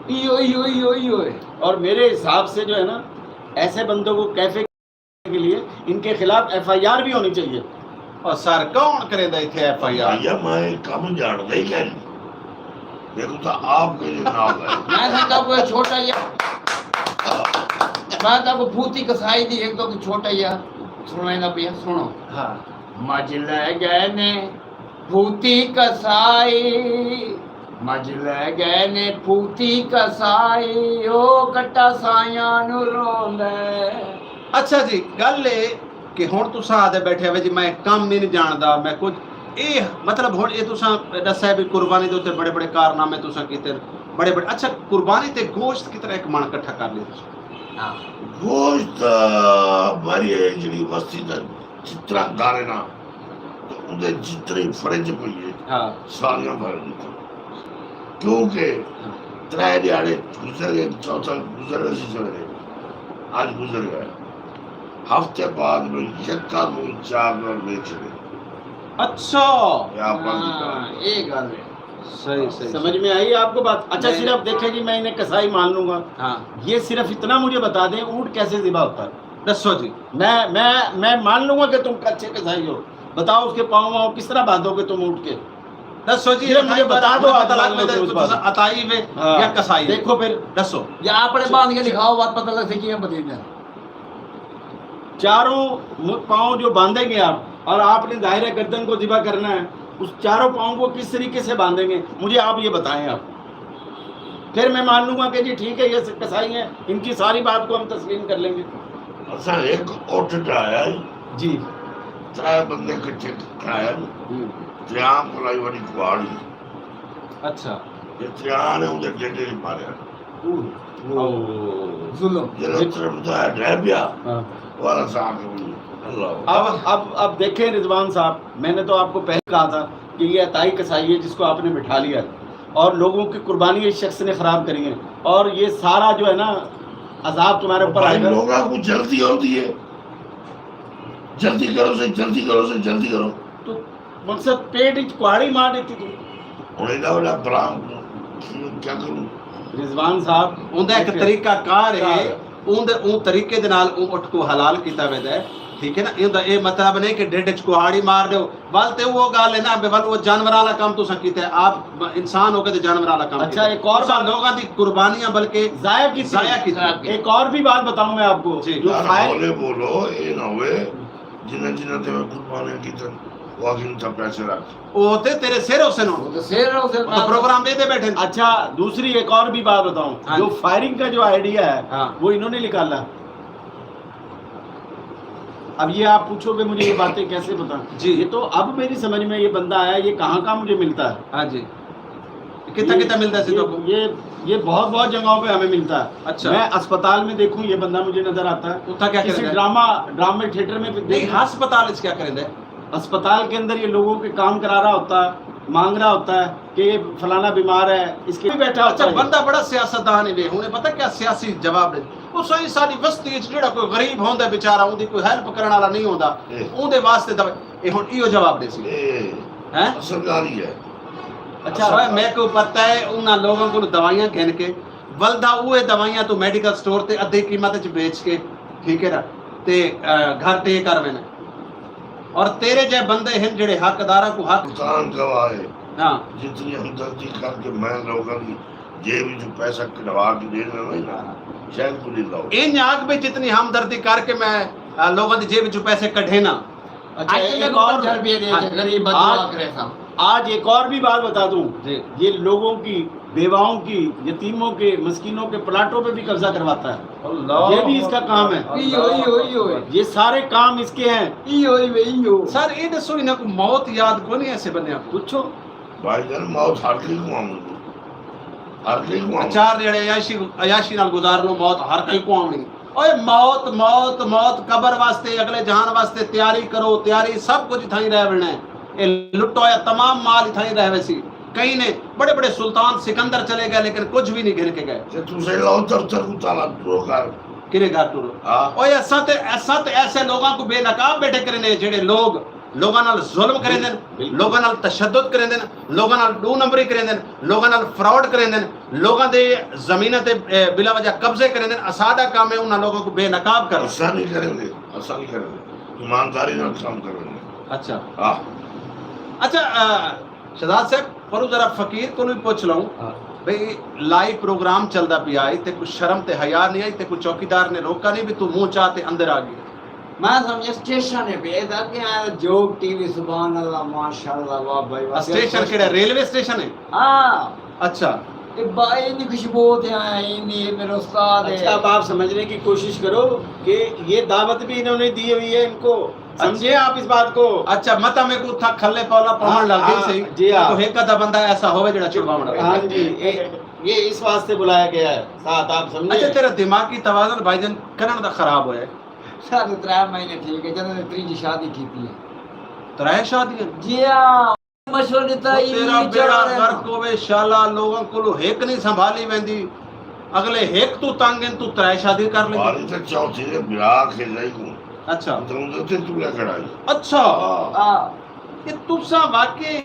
ایہو، ایہو، ایہو، ایہو ہے۔ اور میرے حساب سے جو ہے نا، ایسے بندوں کو کیفے کے لیے ان کے خلاف ایف آئی آر بھی ہونی چاہیے۔ او سر، کون کریندا ایتھے ایف آئی آر؟ بھیا، میں کم جاندا ہی کائنی۔ میکوں تاں آپ میرے نال ہے۔ میں سمجھدا کوئی چھوٹا جہا، میں تاں کوئی پھوتی کسائی دی ہک دو کوئی چھوٹا جہا سݨائیندا پیا، سݨو۔ ہاں۔ مجھ لے گئے نے پھوتی کسائی، مجھ لے گئے نے پھوتی کسائی، او کٹا سائیاں نوں روندے۔ اچھا جی، ڳالھ اے کہ ہݨ تساں آہدے ٻیٹھے ہوئے جی میں کم ہی نہیں جاندا، میں کچھ، اے مطلب ہݨ اے تساں ݙسیا بھی قربانی دے اتے بڑے بڑے کارنامے تساں کیتے، بڑے بڑے، اچھا، قربانی تے گوشت کتنا ایک من اکٹھا کر لیا تساں؟ ہاں۔ گوشت، آ، ہماری ہے جڑی وستی دا جتنا گھر ہے نا، تے اوندے جتنی فرج پئی ہے، ہاں۔ ساریاں بھر ݙتیاں۔ کیونکہ ہاں۔ ترے ݙیہاڑے گزر ڳئے، چوتھا گزر ڳئے سی سویرے، اڄ گزر ڳئے۔ ہفتے بعد میں یکا نوں چار نال ویچ چھڑے۔ اچھا۔ یہ آپ بند ہاں، کر۔ یہ گل ہے۔ صحیح، صحیح، سمجھ صحیح۔ میں آئی آپ کو بات؟ اچھا، میں صرف دیکھیں جی، میں انہیں کسائی مان لوں گا۔ ہاں۔ یہ صرف اتنا مجھے بتا دیں، اونٹ کیسے ذبح ہوتا ہے؟ ݙسو جی۔ میں، میں، میں مان لوں گا کہ تم اچھے کسائی ہو۔ بتاؤ، اس کے پاؤں واؤں کس طرح باندھو گے تم اونٹ کے؟ ݙسو جی، صرف مجھے بتا دو، پتہ آپ لڳ ویندے، تساں عطائی وے ہاں۔ یا کسائی وے۔ دیکھو پھر۔ ݙسو۔ یا اپݨے باندھ کے دکھاؤ، بات پتہ لڳ سی کیویں بدلدا۔ چاروں م-، پاؤں جو باندھیں گے آپ، اور آپ نے ظاہر ہے گردن کو ذبح کرنا ہے، اس چاروں پاؤں کو کس طریقے سے باندھیں گے، مجھے آپ یہ بتائیں آپ۔ پھر میں مان لوں گا کہ جی ٹھیک ہے، یہ کسائی ہیں، ان کی ساری بات کو ہم تسلیم کر لیں گے۔ اساں ہک اٹھ ڈھایا ہی۔ جی۔ ترے بندے کٹھے کرایا ہی۔ ہوں۔ تریام کلائی والی کواڑی۔ اچھا۔ یہ تریان ہے، اندر ڈیڈے نہیں ماریا۔ اوہ، اوہ۔ ظلم۔ جلد طرف تو ہے، ڈھے پیا۔ ہاں۔ والا صاحب کو بھی۔ اللہ۔ اب، اب، اب دیکھیں رضوان صاحب، میں نے تو آپ کو پہلے کہا تھا کہ یہ عطائی کسائی ہے جس کو آپ نے بٹھا لیا ہے۔ اور لوگوں کی قربانی اس شخص نے خراب کری ہے۔ اور یہ سارا جو ہے نا عذاب تمہارے اوپر بھائی، آئے گا۔ لوگاں کو جلدی ہوتی ہے۔ جلدی کرو سے، جلدی کرو سے، جلدی کرو۔ تو مقصد پیٹ وچ کہاڑی مار ݙتی توں۔ ہݨ ایݙا وݙا بھرا کیا کروں؟ رضوان صاحب، اوندا ہک طریقہ کار ہے، کار۔ اون دے، اون طریقے دے نال اون اٹھ کو حلال کیتا ویندا ہے، ٹھیک ہے نا؟ ایندا اے مطلب نہیں کہ ڈھڈ وچ کہاڑی مار ݙیو، ول تے او ڳالھ ہے نا، بے ول او جانوراں والا کم تساں کیتا ہے، آپ انسان ہو کے تے جانوراں والا کم اچھا، کیتا ہے۔ ایک اور تساں بات لوگاں دی قربانیاں بلکہ ضائع کیتی۔ ضائع کیتی۔ ایک اور بھی بات بتاؤں میں آپ کو، جی۔ جو یار، فائر ہولے بولو، اے نہ ہوئے جنہاں جنہاں تے میں قربانیاں کیتن، او آکھن اتھاں پیسے رکھ۔ او تے تیرے سر ہوسن ہن۔ او تے سر ہوسن او تے نال۔ پروگرام ݙیندے ٻیٹھن۔ اچھا، دوسری ایک اور بھی بات بتاؤں۔ ہاں جو جی۔ فائرنگ کا جو آئیڈیا ہے، ہاں۔ وہ انہوں نے نکالا۔ اب یہ آپ پوچھو گے مجھے یہ باتیں کیسے پتہ؟ جی۔ یہ تو اب میری سمجھ میں یہ بندہ آیا، یہ کہاں کا مجھے ملتا ہے؟ ہاں جی۔ کتھاں یہ، کتھاں ملدا سی یہ، تہاکوں؟ یہ، یہ بہت، بہت جگہوں پہ ہمیں ملتا ہے۔ اچھا۔ میں اسپتال میں دیکھوں، یہ بندہ مجھے نظر آتا ہے۔ اتھاں کیا کسی کریندا ہے؟ ڈرامہ، ڈرامے تھیٹر میں بھی نہیں، دیکھوں۔ ہسپتال وچ کیا کریندا ہے؟ اسپتال کے اندر یہ لوگوں کے کام کرا رہا ہوتا ہے، مانگ رہا ہوتا ہے کہ یہ فلانا بیمار ہے، اس کے بھی بیٹھا ہوتا اچھا، ہے۔ بندہ بڑا سیاستدان ہے، ہݨ پتہ کیا سیاسی جواب ݙے۔ او سائیں، ساݙی وستی وچ جیڑھا کوئی غریب ہوندا بیچارہ، اوندی کوئی ہیلپ کرݨ والا نہیں ہوندا، اے۔ اوندے واسطے دوا-، اے ہݨ ایہو جواب ݙیسی۔ اے۔ ہیں؟ اصل ڳالھ ہی ہے۔ اچھا، اصل ڳالھ۔ میکوں پتہ ہے، انہاں لوگاں کولوں دوائیاں گھن کے ولدا اوہے دوائیاں توں میڈیکل سٹور تے ادھی قیمت وچ بیچ کے، ٹھیک ہے نا، تے، آ، گھر ٹے کر ویندے۔ اور تیرے جے بندے ہن جیڑھے حق اداراں کوں حق سلطان گواہ ہے۔ ہاں۔ جتنی ہمدردی کر کے میں لوگاں دی جیب وچوں پیسہ کڈھوا کے ݙینا نہیں نا، شاید کو نہیں لاؤ۔ انج آکھ بھی جتنی ہمدردی کر کے میں، آ، لوگاں دی جیب وچوں پیسے کڈھینا۔ اچھا، اڄ ایک میکوں اور پنجاہ روپے ݙے ہاں۔ تے غریب بددعا آج، کرے سا۔ آج ایک اور بھی بات بتا دوں۔ جی۔ یہ لوگوں کی، بیواؤں کی، یتیموں کے، مسکینوں کے پلاٹوں پہ بھی قبضہ کرواتا ہے۔ اللہ یہ بھی اس کا کام ہے۔ اکبر۔ ایہو، ایہو، ایہو۔ یہ سارے کام اس کے ہیں۔ ایہو، ایہو، ایہو۔ سر، اے ݙسو، انہاں کوں موت یاد کونی ایسے بندیاں کوں؟ پچھو۔ بھائی جان، موت ہر کہیں کوں آوݨی ہے۔ ہر کہیں کوں آوݨی۔ اچار جیڑھے عیاشی، عیاشی نال گزار لو، موت ہر کہیں کوں آوݨی۔ اوئے موت، موت، موت، قبر واسطے، اگلے جہان واسطے تیاری کرو، تیاری سب کجھ اتھائیں رہ ویݨا ہے۔ اے لٹا ہویا تمام مال اتھائیں رہ ویسی۔ کہیں نے، بڑے بڑے سلطان سکندر چلے گئے لیکن کجھ وی نہیں گھن کے گئے۔ تے تساں لو دفتر کوں تالا ٹرو کر۔ کنے گھر ٹرو۔ ہاں۔ اوئے اساں تے، اساں تے ایسے لوگاں کوں بے نقاب ٻیٹھے کریندے جیڑھے لوگ لوگاں نال ظلم کریندن، بالکل۔ لوگاں نال تشدد کریندن، لوگاں نال ݙو نمبری کریندن، لوگاں نال فراڈ کریندن، لوگاں دے زمیناں تے، اے، بلا وجہ قبضے کریندن۔ اساݙا کم ہے انہاں لوگاں کوں بے نقاب کرݨا۔ اساں نہیں کریندے، اساں نہیں کریندے۔ ایمانداری نال کم کریندے۔ اچھا۔ ہاں۔ اچھا، آ، شہزاد صاحب، پروں ذرا فقیر کولوں وی پچھ لوں۔ ہاں۔ بھئی، لائیو پروگرام چلدا پیا ہے، تے کوئی شرم تے حیا نہیں آئی، تے کوئی چوکیدار نے روکا نہیں بھی تو منہ چا تے اندر آ گئی۔ میں سمجھا اسٹیشن ہے پہ، اے دا کہ آیا جوگ ٹی وی، سبحان اللہ، ماشاءاللہ، واہ بھائی واہ۔ اسٹیشن کیڑا؟ ریلوے اسٹیشن ہے؟ ہاں۔ اچھا۔ اے بھائی دی خوشبو تے آیا، اے نہیں، اے میرے استاد ہے۔ اچھا، اب آپ سمجھنے کی کوشش کرو کہ یہ دعوت بھی انہوں نے دی ہوئی ہے ان کو۔ سمجھے آپ اس بات کو؟ اچھا، متا میں کو تھا کھلے پولا پاون لگ گئی ہاں، سی۔ جی ہاں۔ تو ایک آدھا بندہ ایسا ہوئے جڑا چھڑواون لگ ہاں جی، یہ، یہ اس واسطے بلایا گیا ہے ساتھ، آپ سمجھے؟ اچھا، تیرا دماغی توازن بھائی جان کرن دا خراب ہویا ہے۔ سر، ترے مہینے ٹھیک ہے، جنہوں نے تریجی شادی کیتی ہے۔ ترے شادیاں؟ جی ہاں، مشورہ دیتا ہی تیرا نہیں بیڑا چڑھا رہے غرق ہوے شالا، لوگاں کولو ہک نہیں سنبھالی ویندی، اگلے ہک تو تنگ ہیں تو ترے شادی کر لیں۔ باری تے چوتھی دے بلا کھیلائی کو۔ اچھا۔ تو اندر تے تو لے کھڑائی۔ اچھا۔ ہاں۔ یہ تساں واقعی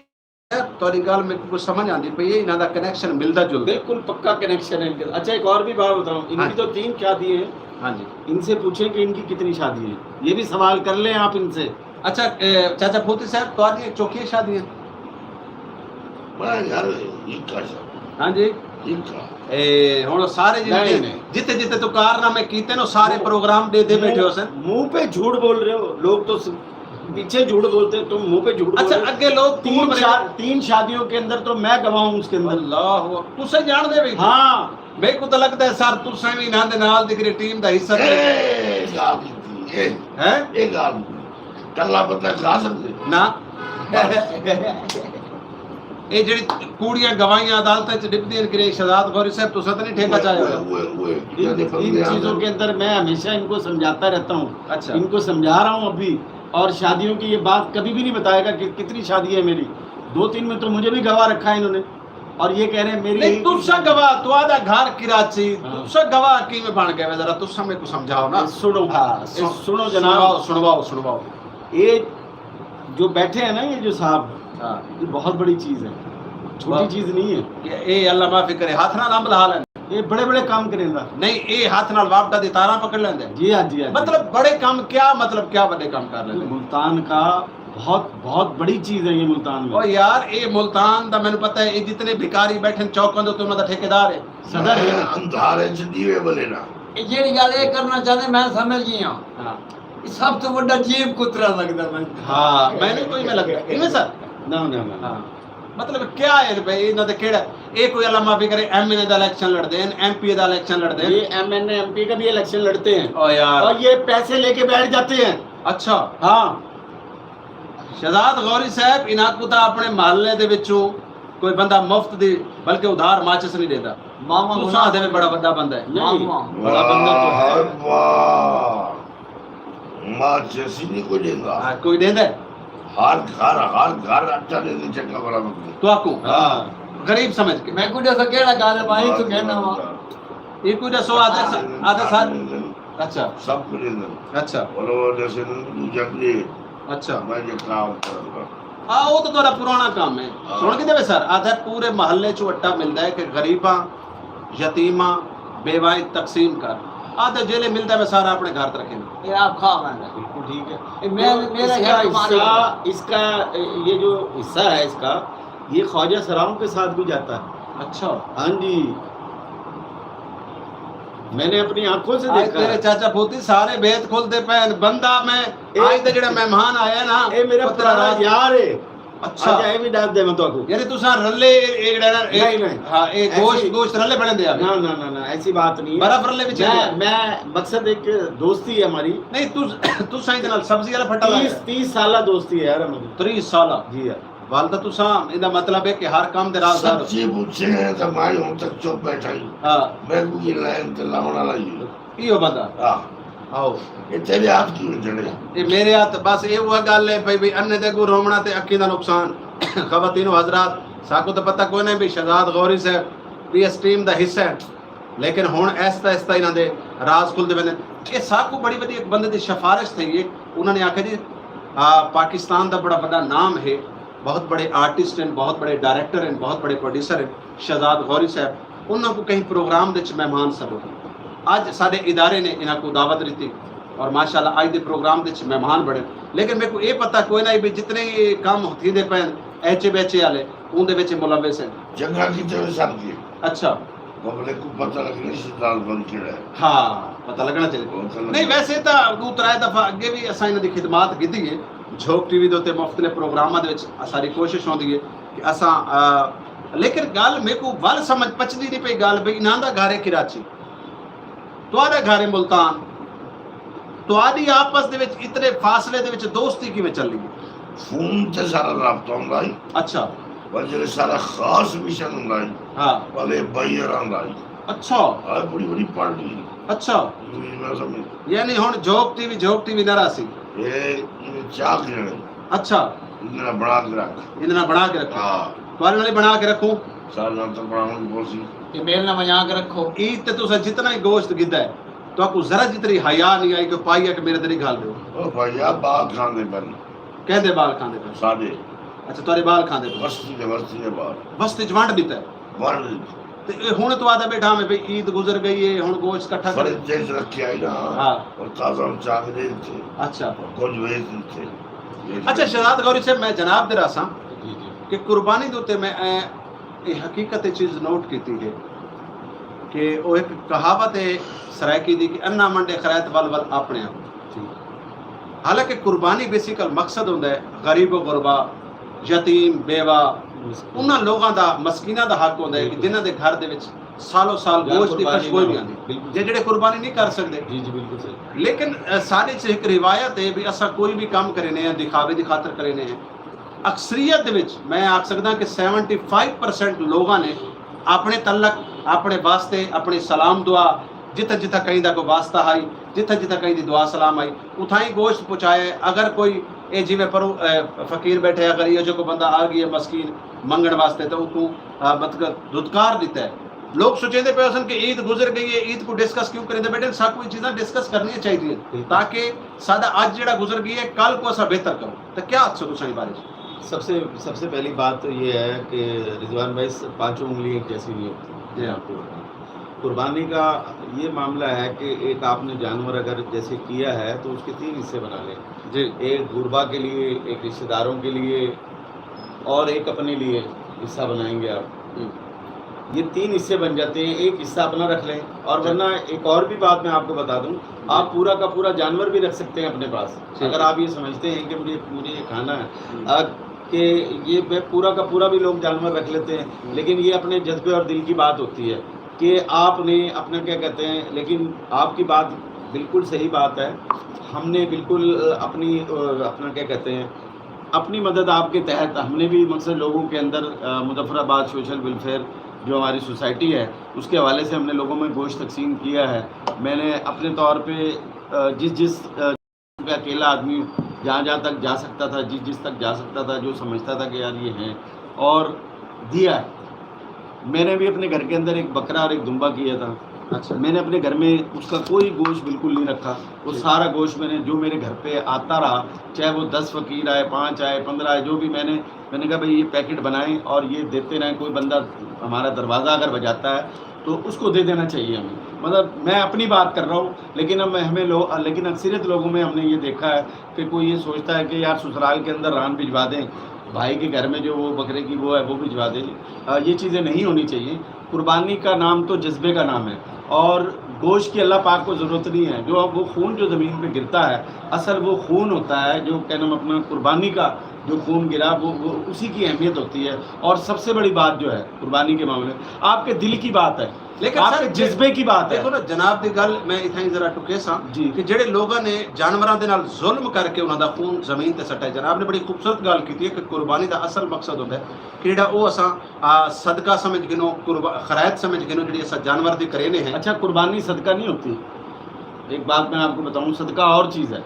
تہاڈی گل میکوں کچھ سمجھ آندی پئی ہے، انہاں دا کنیکشن ملدا جلدا۔ بالکل پکا کنیکشن ہے ان کے۔ اچھا، ایک اور بھی بات بتاؤں، ان ہاں۔ کی تو تین شادی ہیں۔ ہاں جی۔ ان سے پوچھیں کہ ان کی کتنی شادی ہیں، یہ بھی سوال کر لیں آپ ان سے۔ اچھا، اے، چاچا پھوتی صاحب، تہاڈیاں چوکھیاں شادیاں؟ میں یار ایک کا شادی، ہاں جی۔ ایک کا۔ اے ہن سارے نہیں، جتنے نہیں۔ جتنے جتنے تو کارنامے کیتے نو، سارے پروگرام دے دے بیٹھے ہو سن۔ منہ پہ جھوٹ بول رہے ہو لوگ تو س-، پیچھے جھوٹ بولتے ہیں، تم منہ پہ جھوٹ بول اچھا، رہے ہو۔ اگے لوگ تین کون شا-، تین شادیوں کے اندر تو میں گواہ ہوں اس کے اندر۔ اللہ، تساں جاندے بھی؟ ہاں۔ میکوں تو لگدا ہے سر، تساں بھی انہاں دے نال دی کری ٹیم دا حصہ تھے۔ اے گال کیتی، اے، ہیں؟ اے گال کلا بندہ کھا سکدے۔ نہ۔ اے جڑی کوڑیاں گواہیاں عدالتاں چ ڈبدیاں کرے، شہزاد غوری صاحب، تساں تو نہیں ٹھیکہ چاہے ہویا؟ اوئے، اوئے، ان، جیندے ان بندے چیزوں آندے۔ کے اندر میں ہمیشہ ان کو سمجھاتا رہتا ہوں۔ اچھا۔ ان کو سمجھا رہا ہوں ابھی، اور شادیوں کی یہ بات کبھی بھی نہیں بتائے گا کہ کتنی شادی ہے میری۔ دو تین میں تو مجھے بھی گواہ رکھا ہے انہوں نے، اور یہ کہہ رہے ہیں میری نہیں، ایک تساں گواہ، تہاڈا گھر کراچی، ہاں۔ تساں گواہ کیویں بن گئے؟ ذرا تساں میکوں سمجھاؤ نا۔ سنو، ہاں، اے سنو جناب۔ سنواؤ، سنواؤ، سنواؤ۔ یہ جو بیٹھے ہیں نا، یہ جو صاحب، ہاں۔ یہ بہت بڑی چیز ہے، چھوٹی بہت۔ چیز نہیں ہے۔ کہ اے اللہ معافی کرے، ہاتھ نال امب لہا لیندے؟ یہ بڑے بڑے کام کریں گا۔ نہیں، اے ہاتھ نال واپٹا دی تاراں پکڑ لیندے؟ جی ہاں، جی ہاں، جی۔ مطلب بڑے کام کیا، مطلب کیا وڈے کام کر لیندے؟ ملتان کا بہت، بہت بڑی چیز ہے یہ ملتان میں۔ او یار، اے ملتان دا مینوں پتہ ہے، اے جتنے بھکاری بیٹھے ہیں چوکاں دے، انہاں دا ٹھیکیدار ہے۔ صدر ہے۔ اندھارے چ دیوے بلے نا۔ اے جیڑھی گل اے کرنا چاہندے، میں سمجھ گئی ہاں۔ ہاں۔ اے سب توں وڈا جیب کترا لگدا میں۔ ہاں، میں نے کوئی میں لگدا۔ ایویں سر؟ نہ، نہ، نہ، نہ۔ ہاں۔ مطلب کیا ہے بھئی، انہاں دے کیڑا، اے کوئی اللہ معافی کرے، ایم این اے دا الیکشن لڑدے ہیں، ایم پی اے دا الیکشن لڑدے ہیں؟ یہ ایم این اے، ایم پی کا بھی الیکشن لڑتے ہیں، او یار۔ اور یہ پیسے لے کے بیٹھ جاتے ہیں۔ اچھا۔ ہاں۔ شہزاد غوری صاحب، انہاں کوں تاں اپنے محلے دے وچوں کوئی بندہ مفت دی بلکہ ادھار ماچس نہیں ݙیندا۔ ماما تساں گناہ آہدے وے بڑا وݙا بندہ ہے۔ نہیں۔ ماما۔ بڑا بندہ تو ہے۔ واہ، واہ۔ ماچس ہی نہیں کوئی ݙیندا۔ ہاں، کوئی ݙیندا ہے؟ ہر گھر، ہر گھر آٹا ݙیندے چنگا بھلا بندہ۔ تہاکوں؟ ہاں۔ غریب سمجھ کے۔ میں کوئی ݙسو کیڑا گھر ہے بھائی، تو کہنا وا۔ یہ کوئی ݙسو، آہدے سا-، آہدے سا-، اچھا۔ سب کچھ ݙیندے۔ اچھا۔ بولو، ݙیندے، ݙوجھا ݙے۔ اچھا۔ میں جو کام کروں گا۔ ہاں، وہ تو تہاݙا پراݨا کم ہے۔ ہاں۔ سݨ کیتے وے سر، آہدے پورے محلے چوں اٹا ملدا ہے کہ غریباں، یتیماں، بیواہیں تقسیم کر۔ آہدے جیلے ملدا ہے، میں سارا اپنے گھر تے رکھیں۔ اے آپ کھا ویندا۔ بالکل ٹھیک ہے۔ اے میں، تو میرا اس گھر کا کمانے حصہ، والا۔ اس کا، یہ جو حصہ ہے اس کا، یہ خواجہ سراؤں کے ساتھ بھی جاتا ہے۔ اچھا۔ ہاں جی، میں نے اپنی آنکھوں سے آج دیکھا تیرے ہے۔ چاچا پوتی سارے بھید کھلدے پئے ہن۔ بندہ میں، اے، آج دا جڑا مہمان آیا نا، اے میرا وہ تیرا پرانا راز-، یار ہے۔ اچھا۔ اچھا، یہ بھی دس دے میں تو کو۔ یعنی تساں رلے اے، اے جڑا نا، اے، نہیں، نہیں۔ ہاں، اے گوشت، ایسی، گوشت رلے بݨے دے آ۔ نہ، نہ، نہ، نہ، ایسی بات نہیں ہے۔ برف رلے وچ میں، نہیں۔ میں مقصد ایک دوستی ہے ہماری۔ نہیں، تس-، تساں ایندے نال سبزی والا پھٹا لایا۔ تیس، تیس سالہ دوستی ہے یار ہماری۔ تیس سالا۔ جی ہاں۔ والدہ تساں، ایندا مطلب ہے کہ ہر کام دے رازدار ہو۔ سچی پوچھے ہیں تو میں ہوں تک چپ بیٹھا ہی۔ ہاں۔ میں کو یہ لائن تے لاؤن والا ہی ہوں۔ ایہو بندہ۔ ہاں۔ آؤ۔ یہ تیرے ہاتھ کیوں جڑے؟ اے میرے ہتھ، بس اے اوہا گل ہے بھئی، بھئی انے دے اگوں رووݨا تے اکھیں دا نقصان۔ خواتین و حضرات، ساکوں تاں پتہ کوئی نہیں بھئی شہزاد غوری صاحب وی اس ٹیم دا حصہ ہے، لیکن ہݨ آہستہ آہستہ انہاں دے راز کھلدے ویندن۔ اے ساکوں بڑی وݙی ایک بندے دی سفارش تھئی ہے، انہاں نے آکھیا جی، آ، پاکستان دا بڑا وݙا نام ہے، بہت بڑے آرٹسٹ ہن، بہت بڑے ڈائریکٹر ہن، بہت بڑے پروڈیوسر ہن، شہزاد غوری صاحب، انہاں کوں کہیں پروگرام دے وچ مہمان سݙو۔ اڄ ساݙے ادارے نے انہاں کوں دعوت ݙتی۔ اور ماشاءاللہ اڄ دے پروگرام دے وچ مہمان بݨے۔ لیکن میکوں اے پتہ کوئی نہ بھی جتنے ہی کم تھیندے پئے ہن ایچ اے بیچ اے والے، اوندے وچ ملوث ہن۔ چنگا کیتے ہوئے سب کے۔ اچھا۔ پبلک کوں پتہ لڳے رشتہ دار بن کیڑا ہے۔ ہاں، پتہ لڳݨا چاہیے۔ پتہ لڳݨا۔ نہیں، ویسے تاں ݙو ترائے دفعہ اڳے بھی اساں انہاں دی خدمات کیتی ہے، جھوک ٹی وی دے اتے مختلف پروگراماں دے وچ اساݙی کوشش ہوندی ہے کہ اساں، آ، لیکن ڳالھ میکوں ول سمجھ پچدی نہیں پئی ڳالھ بھئی انہاں دا گھر ہے کراچی، تہاݙا گھر ہے ملتان، تہاݙی آپس دے وچ اتنے فاصلے دے وچ دوستی کیویں چلی ہے؟ فون تے سارا رابطہ ہوندا ہی۔ اچھا۔ پر جڑے سارا خاص مشن ہوندا ہی، ہاں۔ والے بھائی ہراں دا ہی۔ اچھا۔ ہاں، بڑی بڑی پارٹی ہی۔ اچھا۔ جی، میں سمجھ۔ یعنی ہن جھوک ٹی وی، جھوک ٹی وی نہ رہسی؟ اے، اے چاک جنے۔ اچھا۔ اتنا بنا کے رکھ۔ اتنا بنا کے رکھو۔ ہاں۔ تہاݙے نال ہی بنا کے رکھوں۔ سارے نال تاں بݨاوݨ دی پوسی۔ اے میل نہ ونڄا کے رکھو۔ عید تے تساں جتنا ہی گوشت گھدا ہے، تہاکوں ذرا جتنی حیا نہیں آئی کہ پائی ہے کہ میرے تے نہیں گھل ݙیو۔ او بھائی، آ ٻال کھاندے پن۔ کیندے ٻال کھاندے پن؟ ساݙے۔ اچھا، تہاݙے ٻال کھاندے پن۔ وستی دے، وستی دے ٻال۔ وستی چ ونڈ ݙتا ہے؟ ونڈ ݙتا۔ تے اے ہݨ توں آہدا ٻیٹھا میں بھئی عید گزر ڳئی ہے، ہݨ گوشت کٹھا کرے۔ فرج تے رکھیا ہے نا۔ ہاں۔ اور تازہ چاک ݙے ݙتے۔ اچھا۔ اور کجھ ویچ ݙتے۔ اچھا، شہزاد غوری صاحب، میں جناب دے راساں جی، جی۔ کہ قربانی دے اتے میں اے، اے حقیقت اے چیز نوٹ کیتی ہے کہ او ہک کہاوت ہے سرائیکی دی کہ انا منڈے خرائط ول ول اپݨے آپ۔ جی۔ حالانکہ قربانی بیسیکل مقصد ہوندا ہے غریب و غربا، یتیم، بیوہ، مسکین۔ انہاں لوگاں دا، مسکیناں دا حق ہوندا ہے کہ بالکل۔ جنہاں دے گھر دے وچ سالوں سال یا گوشت دی قربانی خوشبو نہ ہی نہیں ہو۔ آندی۔ بالکل۔ جے جڑے قربانی نہیں کر سکدے۔ جی، جی، بالکل صحیح۔ لیکن، اے، ساݙے چ ہک روایت ہے بھی اساں کوئی بھی کم کرینے ہیں، دکھاوے دی خاطر کرینے ہیں۔ اکثریت دے وچ میں آکھ سکداں کہ سیونٹی فائیو پرسینٹ لوگاں نے اپݨے تعلق، اپݨے واسطے، اپݨی سلام دعا، جتھاں جتھاں کہیں دا کوئی واسطہ ہئی، جتھاں جتھاں کہیں دی دعا سلام ہئی، اتھاں ہی گوشت پہنچایا ہے۔ اگر کوئی اے جیویں پروں، اے، فقیر ٻیٹھے، اگر ایہو جیہا کوئی بندہ آ ڳیا ہے مسکین منگݨ واسطے، تاں اوکوں، آ، مطلب دھتکار ݙتا ہے۔ لوگ سوچیندے پئے ہوسن کہ عید گزر ڳئی ہے، عید کوں ڈسکس کیوں کریندے ٻیٹھے؟ ساکوں اے چیزاں ڈسکس کرݨیاں چاہیدیاں ہن، بالکل۔ تاکہ ساݙا اڄ جیڑھا گزر ڳیا ہے، کل کوں اساں بہتر کروں۔ تاں کیا آکھسو تساں ایں بارے چ؟ سب سے، سب سے پہلی بات تو یہ ہے کہ رضوان بھائی، س-، پانچوں انگلی ایک جیسی نہیں ہوتی۔ جی۔ میں آپ کو بتاؤں۔ قربانی کا یہ معاملہ ہے کہ ایک آپ نے جانور اگر جیسے کیا ہے تو اس کے تین حصے بنا لیں۔ جی۔ ایک غربا کے لیے، ایک رشتہ داروں کے لیے اور ایک اپنے لیے حصہ بنائیں گے آپ۔ ہوں۔ یہ تین حصے بن جاتے ہیں، ایک حصہ اپنا رکھ لیں اور جی۔ ورنہ ایک اور بھی بات میں آپ کو بتا دوں، جی۔ آپ پورا کا پورا جانور بھی رکھ سکتے ہیں اپنے پاس۔ ٹھیک ہے۔ اگر آپ یہ سمجھتے ہیں کہ مجھے، مجھے یہ کھانا ہے، ہوں۔ آ، کہ یہ میں پورا کا پورا بھی لوگ جانور رکھ لیتے ہیں، ہوں۔ لیکن یہ اپنے جذبے اور دل کی بات ہوتی ہے کہ آپ نے اپنا کیا کہتے ہیں، لیکن آپ کی بات بالکل صحیح بات ہے۔ ہم نے بالکل، آ، اپنی، آ، اپنا کیا کہتے ہیں، اپنی مدد آپ کے تحت ہم نے بھی مقصد لوگوں کے اندر، آ، مظفر آباد سوشل ویلفیئر جو ہماری سوسائٹی ہے، اس کے حوالے سے ہم نے لوگوں میں گوشت تقسیم کیا ہے۔ میں نے اپنے طور پہ، آ، جس جس، آ، پہ اکیلا آدمی جہاں جہاں تک جا سکتا تھا، جس جس تک جا سکتا تھا، جو سمجھتا تھا کہ یار یہ ہیں، اور دیا ہے۔ میں نے بھی اپنے گھر کے اندر ایک بکرا اور ایک دمبا کیا تھا۔ اچھا۔ میں نے اپنے گھر میں اس کا کوئی گوشت بالکل نہیں رکھا۔ وہ ٹھیک۔ سارا گوشت میں نے، جو میرے گھر پہ آتا رہا، چاہے وہ دس فقیر آئے، پانچ آئے، پندرہ آئے، جو بھی میں نے، میں نے کہا، "بھائی، یہ پیکٹ بنائیں اور یہ دیتے رہیں، کوئی بندہ ہمارا دروازہ اگر بجاتا ہے تو اس کو دے دینا چاہیے ہمیں۔" مطلب، میں اپنی بات کر رہا ہوں، لیکن ہم، ہمیں لوگ، لیکن اکثریت لوگوں میں ہم نے یہ دیکھا ہے کہ کوئی یہ سوچتا ہے کہ یار، سسرال کے اندر ران بھجوا دیں، بھائی کے گھر میں جو وہ بکرے کی وہ ہے، وہ بھجوا دیں۔ آ، یہ چیزیں نہیں ہونی چاہیے۔ قربانی کا نام تو جذبے کا نام ہے، اور گوشت کی اللہ پاک کو ضرورت نہیں ہے۔ جو وہ خون جو زمین پہ گرتا ہے، اصل وہ خون ہوتا ہے، جو کیا نام اپنا قربانی کا جو خون گرا، وہ، وہ اسی کی اہمیت ہوتی ہے۔ اور سب سے بڑی بات جو ہے قربانی کے معاملے میں، آپ کے دل کی بات ہے، لیکن آپ سر، کے جذبے کی بات ہے۔ دیکھو نا، جناب دی گل میں اتھاں ہی ذرا ٹکے ساں جی۔ کہ جڑے لوگاں نے جانوراں دے نال ظلم کر کے انہاں دا خون زمین تے سٹا ہے، جناب نے بڑی خوبصورت گل کیتی ہے کہ قربانی دا اصل مقصد ہوندا ہے کہ جڑا او اساں، آ، صدقہ سمجھ گھنو، قربا-، خیرات سمجھ گھنو، جڑی اساں جانور دی کرینے ہیں۔ اچھا، قربانی صدقہ نہیں ہوتی۔ ایک بات میں آپ کو بتاؤں، صدقہ اور چیز ہے،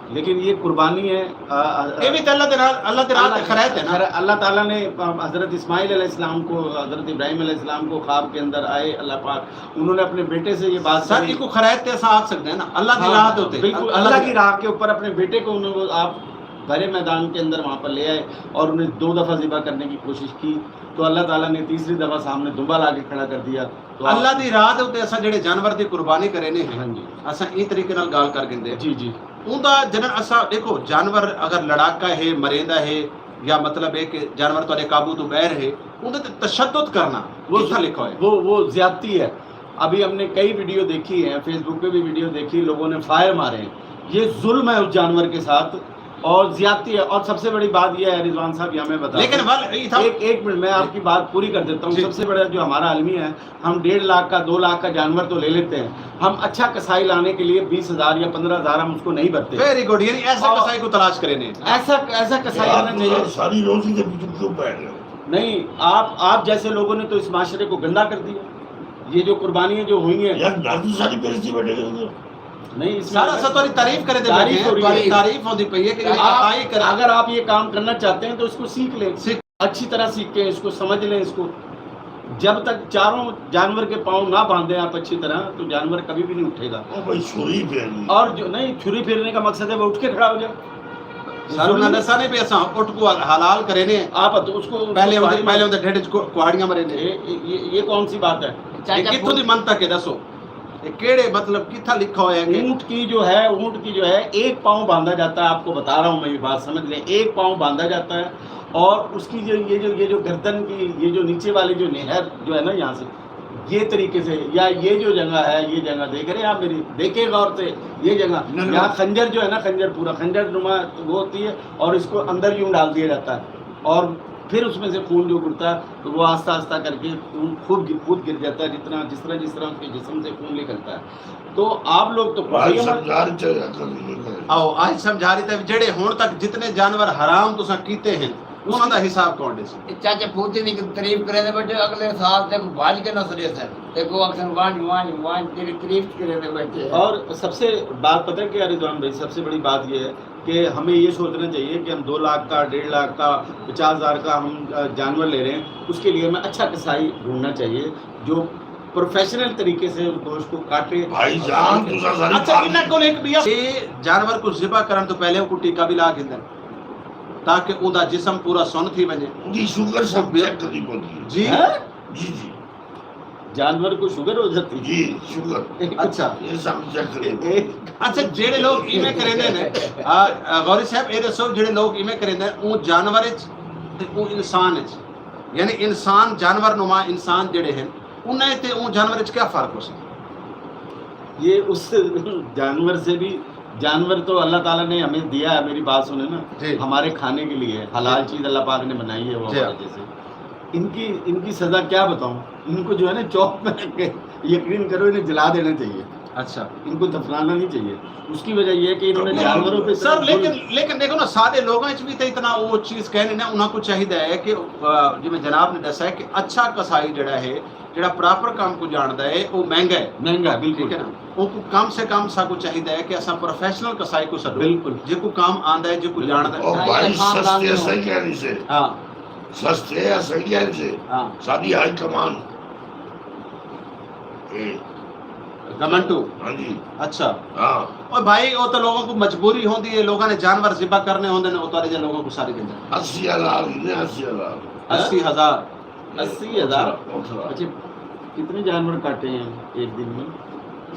لیکن یہ قربانی ہے۔ آ، آ، اے وی تے اللہ دے نال، اللہ دے راہ تے خیرات ہے نا۔ خیر، اللہ تعالیٰ نے، آ، حضرت اسماعیل علیہ السلام کو، حضرت ابراہیم علیہ السلام کو خواب کے اندر آئے اللہ پاک، انہوں نے اپنے بیٹے سے یہ بات سر، کہی۔ ایکوں خیرات تے اساں آکھ سکدے ہیں نا، اللہ دی ہاں، راہ دے اتے۔ بالکل، اللہ اللہ دی کی راہ کے اوپر اپنے بیٹے کو انہوں نے، آپ بھرے میدان کے اندر وہاں پر لے آئے اور انہیں دو دفعہ ذبح کرنے کی کوشش کی، تو اللہ تعالیٰ نے تیسری دفعہ سامنے دمبا لا کے کھڑا کر دیا۔ تو آپ اللہ دی راہ دے اتے اساں جڑے جانور دی قربانی کرینے ہیں، ہاں جی۔ اساں ایں طریقے نال ڳالھ کر گھندے ہیں۔ جی، جی۔ اوندا جنہاں اساں ݙیکھو، جانور اگر لڑاکا ہے، مریندا ہے، یا مطلب ہے کہ جانور تہاݙے قابو توں ٻاہر ہے، اوندے تے تشدد کرنا وہ کتھاں لکھا ہویا ہے؟ وہ، وہ زیادتی ہے۔ ابھی ہم نے کئی ویڈیو دیکھی ہیں، فیس بک پہ بھی ویڈیو دیکھی، لوگوں نے فائر مارے ہیں۔ یہ ظلم ہے اس جانور کے ساتھ، اور زیادتی ہے۔ اور سب سے بڑی بات یہ ہے، رضوان صاحب، یہ ہمیں بتا لیکن دیں۔ ول، یہ تھا ایک، ایک منٹ، میں آپ کی بات پوری کر دیتا ہوں۔ جی۔ سب سے بڑا جو ہمارا المیہ ہے، ہم ڈیڑھ لاکھ کا، دو لاکھ کا جانور تو لے لیتے ہیں، ہم اچھا کسائی لانے کے لیے بیس ہزار یا پندرہ ہزار ہم اس کو نہیں بھرتے۔ ویری گڈ، یعنی ایسا اور کسائی کو تلاش کریں نے۔ ایسا، ایسا کسائی یار، آنا چاہیے۔ تساں ساری روزی دے پچھوں کیوں پے رہے ہو؟ نہیں، آپ، آپ جیسے لوگوں نے تو اس معاشرے کو گندا کر دیا۔ یہ جو قربانیاں جو ہوئی ہیں، یار، نہ تو ساری بے عزتی بیٹھے ہوئے ہو۔ نہیں، اس میں سارا سا تہاݙی تعریف کرے دے بیٹھے تعریف ہیں، ہو رہی تہاݙی ہے۔ تعریف ہوندی پئی ہے کہ یہ آپ، کسائی کر اگر آپ یہ کام کرنا چاہتے ہیں تو اس کو سیکھ لیں۔ سیکھ اچھی طرح سیکھیں اس کو، سمجھ لیں اس کو۔ جب تک چاروں جانور کے پاؤں نہ باندھیں آپ اچھی طرح، تو جانور کبھی بھی نہیں اٹھے گا۔ او بھائی، چھری پھیرنی۔ اور جو نہیں، چھری پھیرنے کا مقصد ہے وہ اٹھ کے کھڑا ہو جائے۔ سر، انہاں ضروری ݙسا نہیں پیا، اساں اٹھ کو حلال کرے نے۔ آپ تو اس کو، اس پہلے کو اوندے، پہلے اوندے ڈھڈ وچ کو-، کہاڑیاں مرے نے۔ یہ، یہ، یہ کون سی بات ہے؟ یہ کتھوں دی منطق ہے، ݙسو؟ یہ کیڑے، مطلب، کتھاں لکھا ہویا ہے کہ اونٹ کی جو ہے، اونٹ کی جو ہے، ایک پاؤں باندھا جاتا ہے، آپ کو بتا رہا ہوں میں، یہ بات سمجھ لیں، ایک پاؤں باندھا جاتا ہے، اور اس کی جو، یہ جو، یہ جو گردن کی، یہ جو نیچے والی جو نہر جو ہے نا، یہاں سے، یہ طریقے سے، یا یہ جو جگہ ہے، یہ جگہ دیکھ رہے ہیں آپ میری، دیکھیں غور سے، یہ جگہ، نہ، نہ۔ یہاں خنجر جو ہے نا، خنجر پورا خنجر نما وہ ہوتی ہے، اور اس کو اندر یوں ڈال دیا جاتا ہے، اور پھر اس میں سے خون جو گرتا ہے، تو وہ آہستہ آہستہ کر کے خون خود گر، خود گر جاتا ہے، جتنا، جس طرح، جس طرح اس کے جسم سے خون نکلتا ہے۔ تو آپ لوگ تو آج پہاڑیاں سمجھا رہے تھے، عقل نہیں ہے۔ آؤ، آج سمجھا رہے تھے، جڑے ہن تک جتنے جانور حرام تساں کیتے ہیں، انہاں دا حساب کون ݙیسی؟ چاچا پھوتی دی تعریف کرے دے بیٹھے، اگلے سال تے بھج کے نہ سݙے سن۔ تے کو اکثر وانج، وانج، وانج، تیری تعریف کرے دے بیٹھے۔ اور سب سے بات پتہ ہے کیا رضوان بھائی، سب سے بڑی بات یہ ہے کہ ہمیں یہ سوچنا چاہیے کہ ہم دو لاکھ کا، ڈیڑھ لاکھ کا، پچاس ہزار کا ہم، آ، جانور لے رہے ہیں، اس کے لیے ہمیں اچھا کسائی ڈھونڈنا چاہیے جو پروفیشنل طریقے سے اس گوشت کو کاٹے۔ بھائی جان، تساں ساری اچھا، بات انہاں کول ہک ٻیا، اے جانور کو ذبح کرݨ توں پہلے اوکوں ٹیکہ بھی لا گھندن تاکہ اوندا جسم پورا سن تھی ونڄے۔ اوندی شوگر سب چیک کرنی پوندی ہے۔ جی۔ ہیں؟ جی، جی۔ جانور کو شوگر ہو جاتی ہے؟ جی، شوگر۔ اچھا۔ یہ سب چیک کرنی پوندی ہے۔ اچھا، جڑے لوگ ایویں کریندے نے، آ، آ، غوری صاحب، اے ݙسو، جڑے لوگ ایویں کریندے نے، اوں جانور اچ تے اوں انسان اچ، یعنی انسان، جانور نما انسان جڑے ہیں، انہیں تے اوں جانور اچ کیا فرق ہو سکتا؟ یہ اس جانور سے بھی، جانور تو اللہ تعالیٰ نے ہمیں دیا ہے، میری بات سنیں نا، جی۔ ہمارے کھانے کے لیے حلال جی۔ چیز اللہ پاک نے بنائی ہے، وہ جی۔ ہمارے جیسے۔ ان کی، ان کی سزا کیا بتاؤں؟ ان کو جو ہے نا چوک پہ رکھ کے، یقین کرو، انہیں جلا دینا چاہیے۔ اچھا۔ ان کو دفنانا نہیں چاہیے۔ اس کی وجہ یہ ہے کہ انہوں نے جانوروں پہ سر، اتنا ظلم لیکن، لیکن دیکھو نا، سارے لوگاں اچ بھی تے اتنا وہ چیز کہنے نا، انہاں کو چاہیدا ہے کہ، آ، جویں جناب نے دسا ہے کہ اچھا کسائی جڑا ہے، جڑا پراپر کم کو جاندا ہے، وہ مہنگا ہے۔ مہنگا ہے، بالکل۔ ٹھیک ہے نا؟ وہ کو کم سے کم سا کو چاہیدا ہے کہ اساں پروفیشنل کسائی کو سدوں۔ بالکل۔ جے کو کام آندا ہے، جے کو بالکل۔ جاندا ہے۔ او بھائی، سستے صحیح کہہ رہی سے۔ ہاں۔ سستے صحیح کہہ رہی سے۔ ہاں۔ ساری ہائی کمان۔ اے۔ گمنٹو۔ ہاں جی۔ اچھا۔ ہاں۔ او بھائی، او تو لوگوں کو مجبوری ہوندی ہے، لوگاں نے جانور ذبح کرنے ہوندے نے، او تہاݙے جیہے لوگوں کو ساری ݙیندے۔ اسی ہزار ہی نے، اسی ہزار۔ اسی ہزار۔ اسی ہزار؟ اٹھارہ، اٹھارہ۔ اچھا، کتنے جانور کاٹے ہیں ایک دن میں؟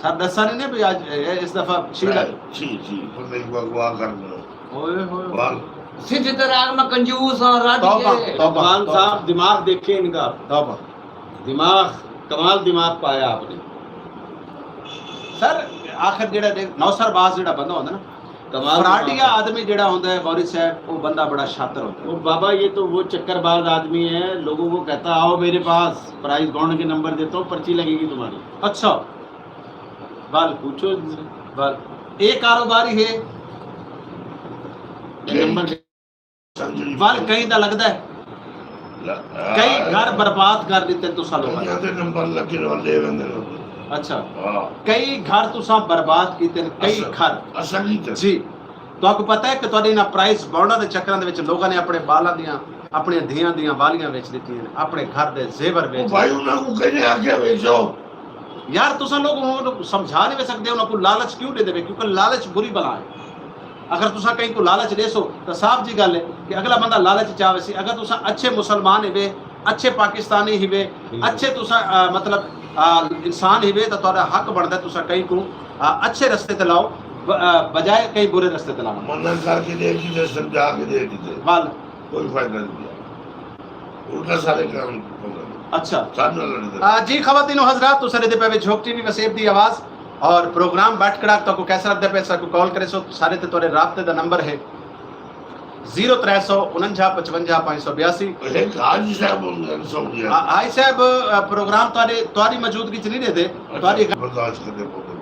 سر، ݙسا نہیں نے بھی اڄ، اے، اس دفعہ چھی لاکھ۔ چھی، چھی، پتہ نہیں کو اغوا کر دو۔ اوئے ہوئے۔ واہ۔ سدھ تے راگ میں کنجوس ہاں، رج توبہ، کے۔ توبہ، رضوان توبہ۔ صاحب، دماغ دیکھیں ان کا۔ توبہ۔ دماغ، کمال دماغ پایا آپ نے۔ سر، آخر جڑا دیکھ، نوسر باز جڑا بندہ ہوندا نا، کمال فراڈیا دماغ ہے۔ آدمی جڑا ہوندا ہے، غوری صاحب، وہ بندہ بڑا شاطر ہوندا ہے۔ وہ بابا، یہ تو وہ چکر باز آدمی ہے، لوگوں کو کہتا، "آؤ میرے پاس، پرائز گون کے نمبر دیتا ہوں، پرچی لگے گی تمہاری۔" اچھا۔ بل پوچھو ان سے۔ بل، اے کاروباری ہے۔ نمبر ول کہیں دا لڳدا ہے؟ کئی گھر برباد کر ݙتے تساں لوکاں نے۔ کئیاں دے نمبر لڳے نے، لے ویندے نے۔ اچھا۔ ہاں۔ کئی گھر تساں برباد کیتے نے، کئی اساں، گھر۔ اساں کیتے۔ جی۔ تہاکوں پتہ ہے کہ تہاݙے انہاں پرائز بانڈاں دے چکراں دے وچ لوکاں نے اپݨے ٻالاں دیاں، اپݨیاں دھیاں دیاں والیاں ویچ ݙتیاں نے، اپݨے گھر دے زیور او ویچ بھائی، ݙتے۔ انہاں کوں کہیں آکھیا ویچو؟ یار، تساں لوک انہاں کوں سمجھا نہیں وے سڳدے، انہاں کوں لالچ کیوں ݙیندے وے؟ کیونکہ لالچ بری بلا ہے۔ اگر تساں کہیں کوں لالچ ݙیسو تاں صاف جی ڳالھ ہے کہ اڳلا بندہ لالچ چا ویسی۔ اگر تساں اچھے مسلمان ہیوے، اچھے پاکستانی ہیوے، اچھے تساں، آ، مطلب، آ، انسان ہیوے تاں تہاݙا حق بݨدا ہے تساں کہیں کوں، آ، اچھے رستے تے لاؤ، ب-، آ، بجائے کہیں برے رستے تے لاوݨ۔ منع کر کے ݙے ݙتے، سمجھا کے ݙے ݙتے۔ ول۔ کوئی فائدہ نہیں پیا۔ الٹا سارے کام پوندا۔ اچھا۔ سب نال لڑدا۔ آ، جی خواتین و حضرات، تساں ݙیہدے پئے وے جھوک ٹی وی وسیب دی آواز اور پروگرام بیٹھ کڑاک تہاکوں کیسا لڳدا پئے، ساکوں کال کریسو، سارے تے تہاݙے رابطے دا نمبر ہے زیرو ترے سو انجا پچونجا پنج سو بیاسی۔ ہک حاجی صاحب ہوندے ہن سعودیہ۔ آ، حاجی صاحب، آ، پروگرام تہاݙے، تہاݙی موجودگی چ نہیں ݙیہدے، تہاݙی برداشت کرنے پوندے۔